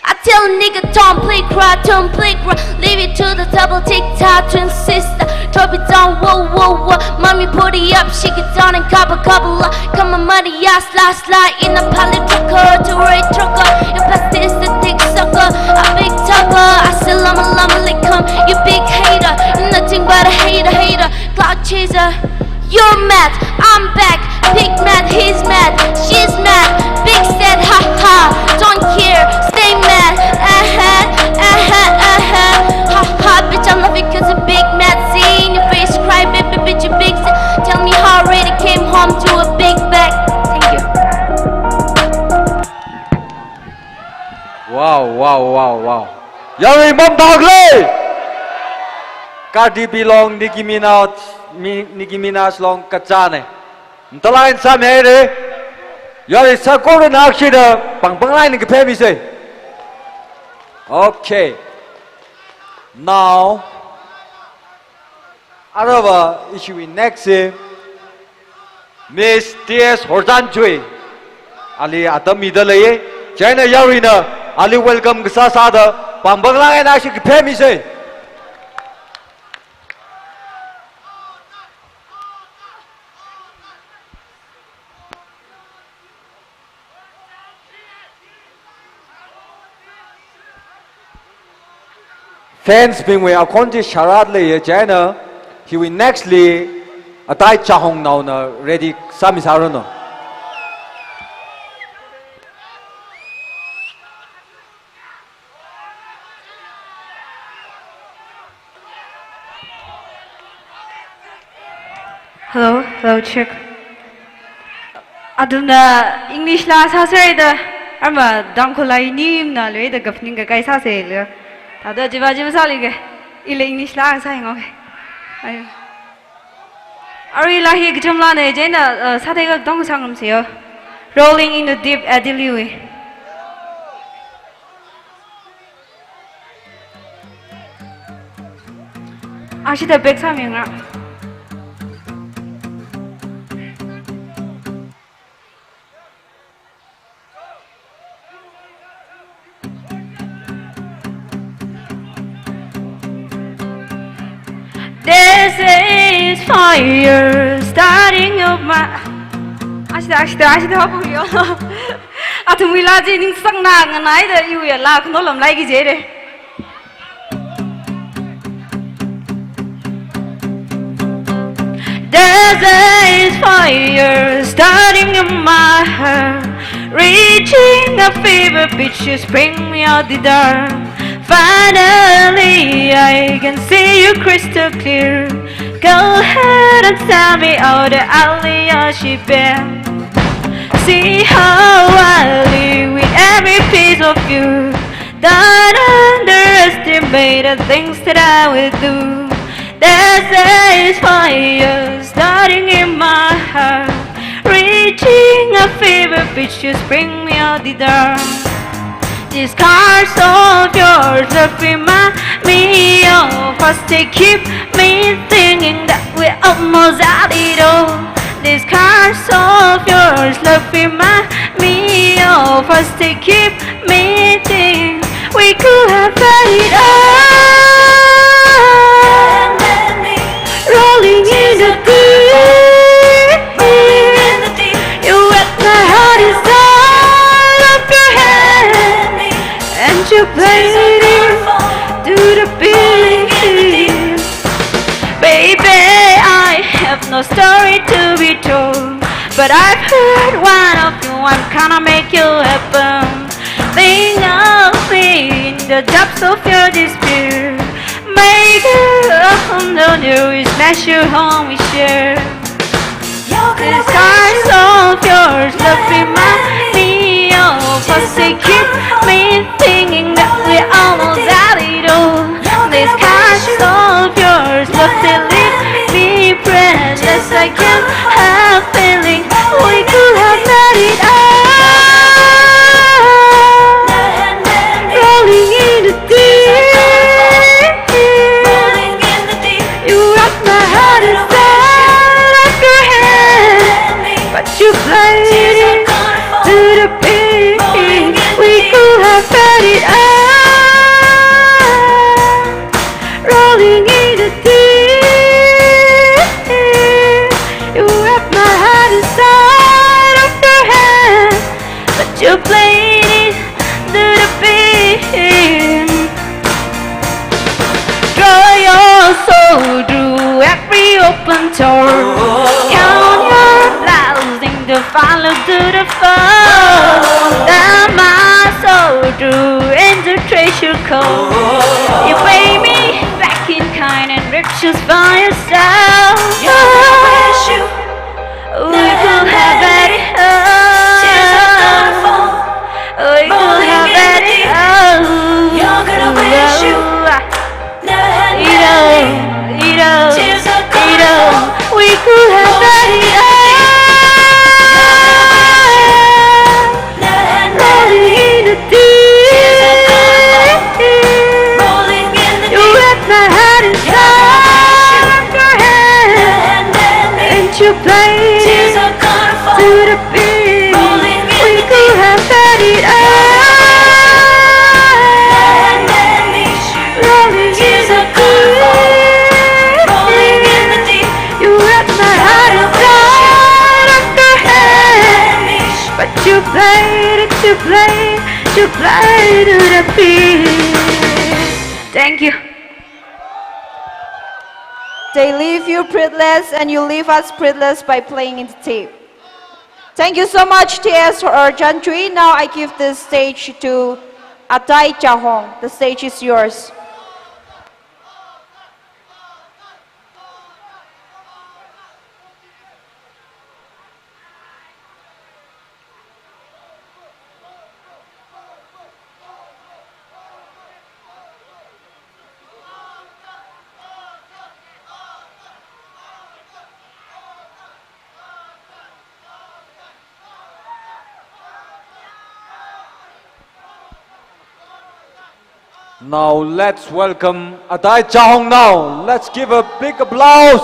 I tell a nigga don't play cry, don't play cry. Leave it to the double tick, twin sister. Drop it down, whoa, whoa, whoa. Mommy booty up, shake it down and gobble, gobble up. Come on, money, yes, last lie in a pallet trucker, two-way trucker. Your bestie is the dick sucker. I big chopper, I say lama lama alaikum. You big hater, you nothing but a hater, hater. Cloud chaser, you're mad, I'm back. Big mad, he's mad, she's mad. Big sad, ha ha. Don't care, stay mad. Uh huh, uh huh, uh huh. Ha ha, bitch, I love you 'cause you're big mad. See in your face, cry baby, bitch, you big sad. Tell me how I really came home to a big bag. Thank you. Wow, wow, wow, wow. Yarui mamdakle. Cardi B long, Nicki Minaj, Mi-, Nicki Minaj long kachāne. Mtalai sāmihaire. Yarui saikora nakshida pāng pānglāk eina kaphāmisei. Okay. Now, arava ishiwui next hi Miss T S Horzanchui. Ali atam midalei. Chieina yaruina ali welcome kasā sāda pāng pānglāk eina nakshi kaphāmisei. Fans bingwui akhon chi shārat leiya, chieina hiwui next li atai Chahongnaona ready sāmi sāranu. Hello, hello, check. Athumna English laa sāsei da, arma Tangkhul laa inim na lui da gapning kakai sāsei le. Thāda jiva jiva sāli ke, ili English laa sāi ngok. Ayo. Arui laa hi kacham laane, chieina, uh, sāthei katonga sāngarumsei yo. Rolling in the Deep, Adele wui. Ashida back sāmingra. This is fire starting up my. Ashida, ashida, ashida, hapu yo. Athumwui laa chi ningsang na nganai da iwui laa khano lamlai ki jire. There's a fire starting in my heart, reaching a fever pitch, you bring me out the dark. Finally, I can see you crystal clear. Go ahead and tell me all the aliyah she bear. See how I live with every piece of you. Don't underestimate the things that I will do. There's a fire starting in my heart, reaching a fever pitch, you bring me out the dark. These scars of yours left remind me of us. They keep me thinking that we're almost at it all. These scars of yours left remind me of us. They keep me thinking we could have had it all. Rolling in the deep. You wrap my heart inside of your hand. And you played it to the beat. Baby, I have no story to be told, but I've heard one of you, I'm gonna make you happen. Think of me in the depths of your despair. Make a home down there, we smash your home, we share. These scars of yours left remind me of us. They keep me thinking that we almost had it all. These scars of yours left, they leave me breathless. I can't help feeling we could have made it all. Rolling in the deep. You wrap my heart inside of your hand, but you played it to the beat. We could have had it all. Rolling in the deep. You wrap my heart inside of your hand, but you played it to the beat. Draw your soul through every open door. Count your blessings to follow to the fall. Turn my soul through in the treasure cove. You pay me back in kind and riches for yourself. We could have had it all. We could have had it all. Thank you. They leave you breathless and you leave us breathless by playing in the deep. Thank you so much, T S Rorchanjui. Now I give the stage to Atai Chahong. The stage is yours. Now let's welcome Atai Chahong now. Let's give a big applause.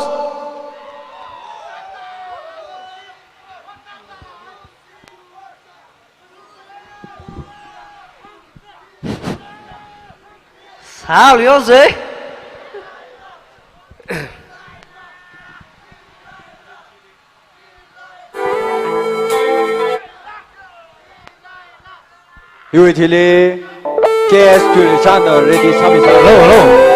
Sālu yo se. Hiwui thili K S Tuireichanna ready sāmi sā. Hello, hello.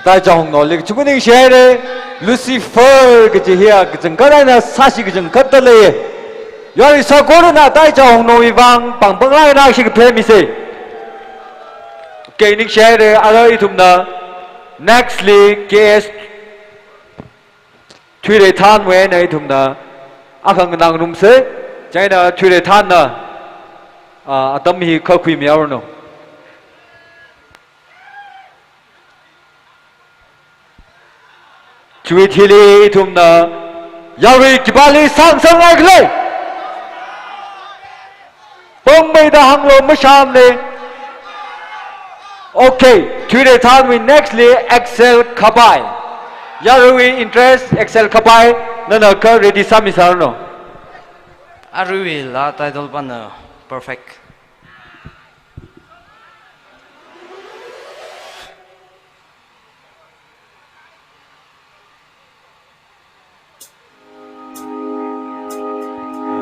Atai Chahong noli kachungkha ningshihaira. Lucifer kaji hiya kachangkhat eina sāshi kachangkhat dalei. Yari sakorana Atai Chahong nawui vang pāng pāng laina shi kaphemisa. Kei ningshihaira, ara ithumna nextly K S Thuireithanwui eina ithumna akha nganāngarumsa. Chieina Thuireithanna ah, atam hi kha khuimihaoranu. Chiwui thili ithumna yarui khipāli sāngasakngai khala? Pongmeida hānglu, mashāmane. Okay, chiwui thanwui next li Excel Khapai. Yaruiwui interest Excel Khapai, nana kha ready sāmisāranu. Aruiwui laa title pana Perfect.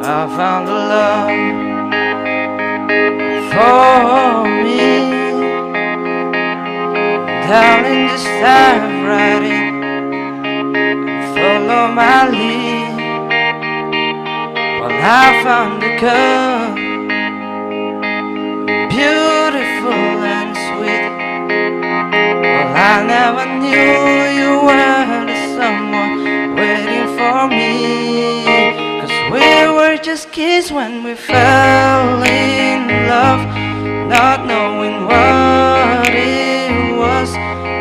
I found a love for me. Darling, just dive right in. Follow my lead. Well, I found a girl, beautiful and sweet. Well, I never knew you were the someone waiting for me. 'Cause we were just kids when we fell in love, not knowing what it was.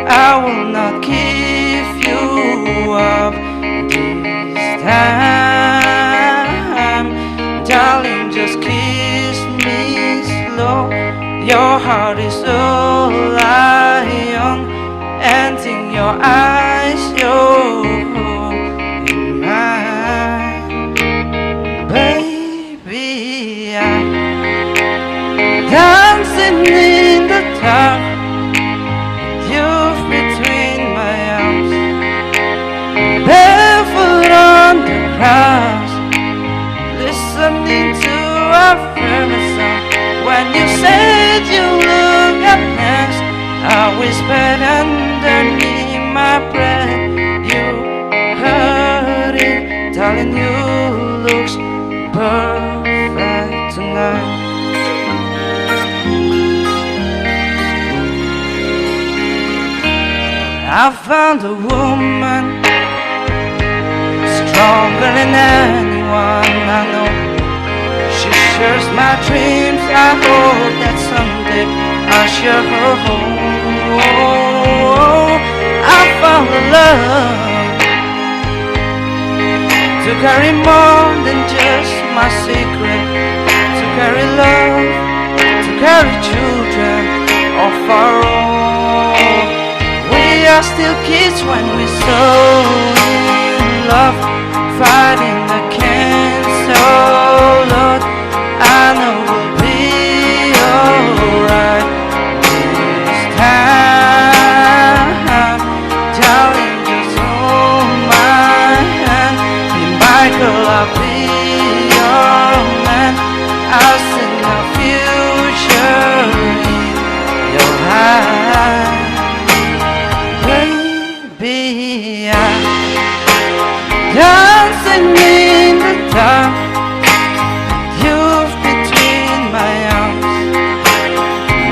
I will not give you up this time. Darling, just kiss me slow. Your heart is all I own, and in your eyes, you're holding mine. Baby, I'm dancing in the dark, you've between my arms, barefoot on the grass, listening to our favorite song. When you said you look a mess, I whispered underneath my breath, you heard it, darling, you looks perfect tonight. I found a woman stronger than anyone I know. She shares my dreams. I hope that someday I'll share her home. I found a love to carry more than just my secret, to carry love, to carry children of our own. We are still kids when we're so in love, fighting the cancer, oh Lord. I know we'll be alright this time. Darling, just hold my hand. Be my girl, I'll be your man. I'll sing our future in your hand. Baby, I'm dancing in the dark, you've between my arms,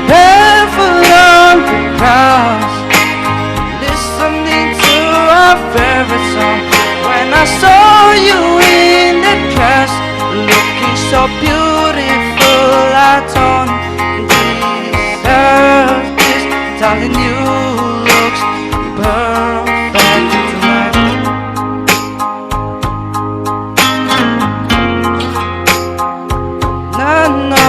barefoot on the grass, listening to our favorite song. When I saw you in the dress, looking so beautiful, I don't deserve this. Darling, you looks perfect tonight. No, no.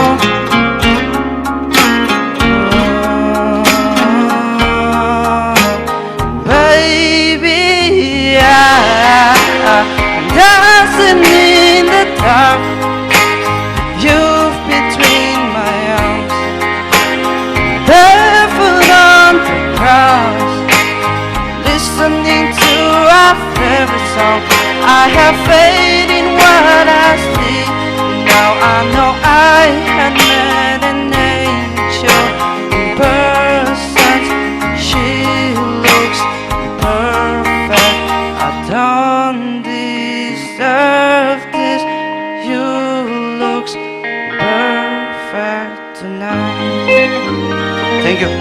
Baby, I, I'm dancing in the dark. You've between my arms, barefoot on the grass, listening to our favorite song. I have faith in what I see. Now I know I had met an angel in person. She looks perfect. I don't deserve this. You looks perfect tonight. Thank you.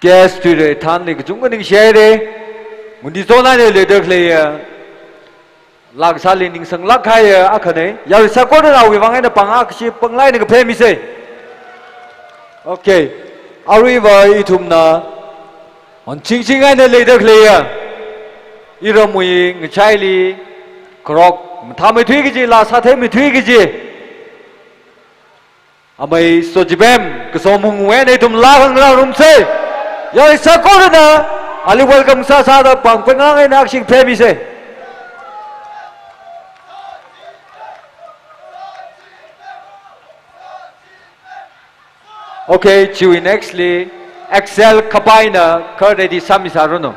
Guest to the Thanli kachungkha ningshihaira. Nguni zona ne leader khaleiya, laa kasāli ningsanglāk kahaiya akhana. Yarui saikorana awui vang eina pāng akha chi panglāk eina kaphemisei. Okay. Aruiva ithumna honchingching eina leader khaleiya, iramwui ngachaili kharok mathāmeithui kaji, laa sātheimeithui kaji, amei Sochipem Kasomung wui eina ithum laa khangarā ngarumsei. Yarui saikorana ali welcome sāsāda pāng pangngai eina akhashing pheimisei. Okay, chiwui next li Excel Khapaina kha ready sāmisāranu.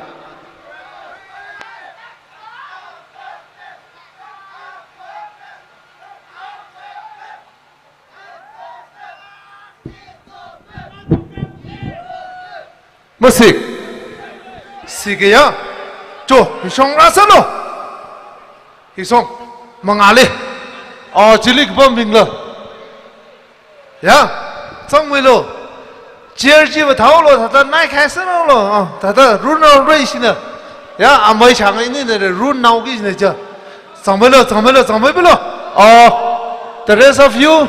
Masik. Sik ya. Cho, hishong rāsālu. Hishong. Mangāli. Oh, chili kapambingla. Ya. Zangmilu. Chair chiva thaolu, thāda nai khai sālu. Oh, thāda run nao rei shina. Ya, amei chang ini ne run nao ki shina cha. Zangmilu, zangmilu, zangmilu. Oh, the rest of you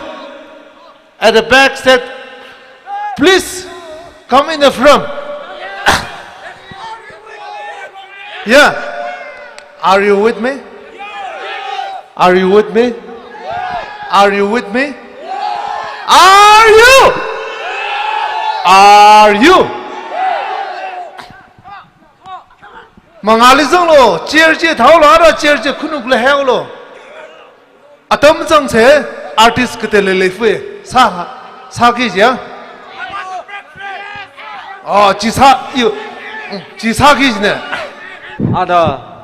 at the back said, please come in the front. Yeah. Are you with me? Are you with me? Are you with me? Are you? Are you? Mangāli zanglu, chair chi thaolu, ara chair chi khunukla heolu. Atam zangse artist kateile leifui. Sā, sāki jiya. Oh, chi sā, yu, chi sāki jine. Ada,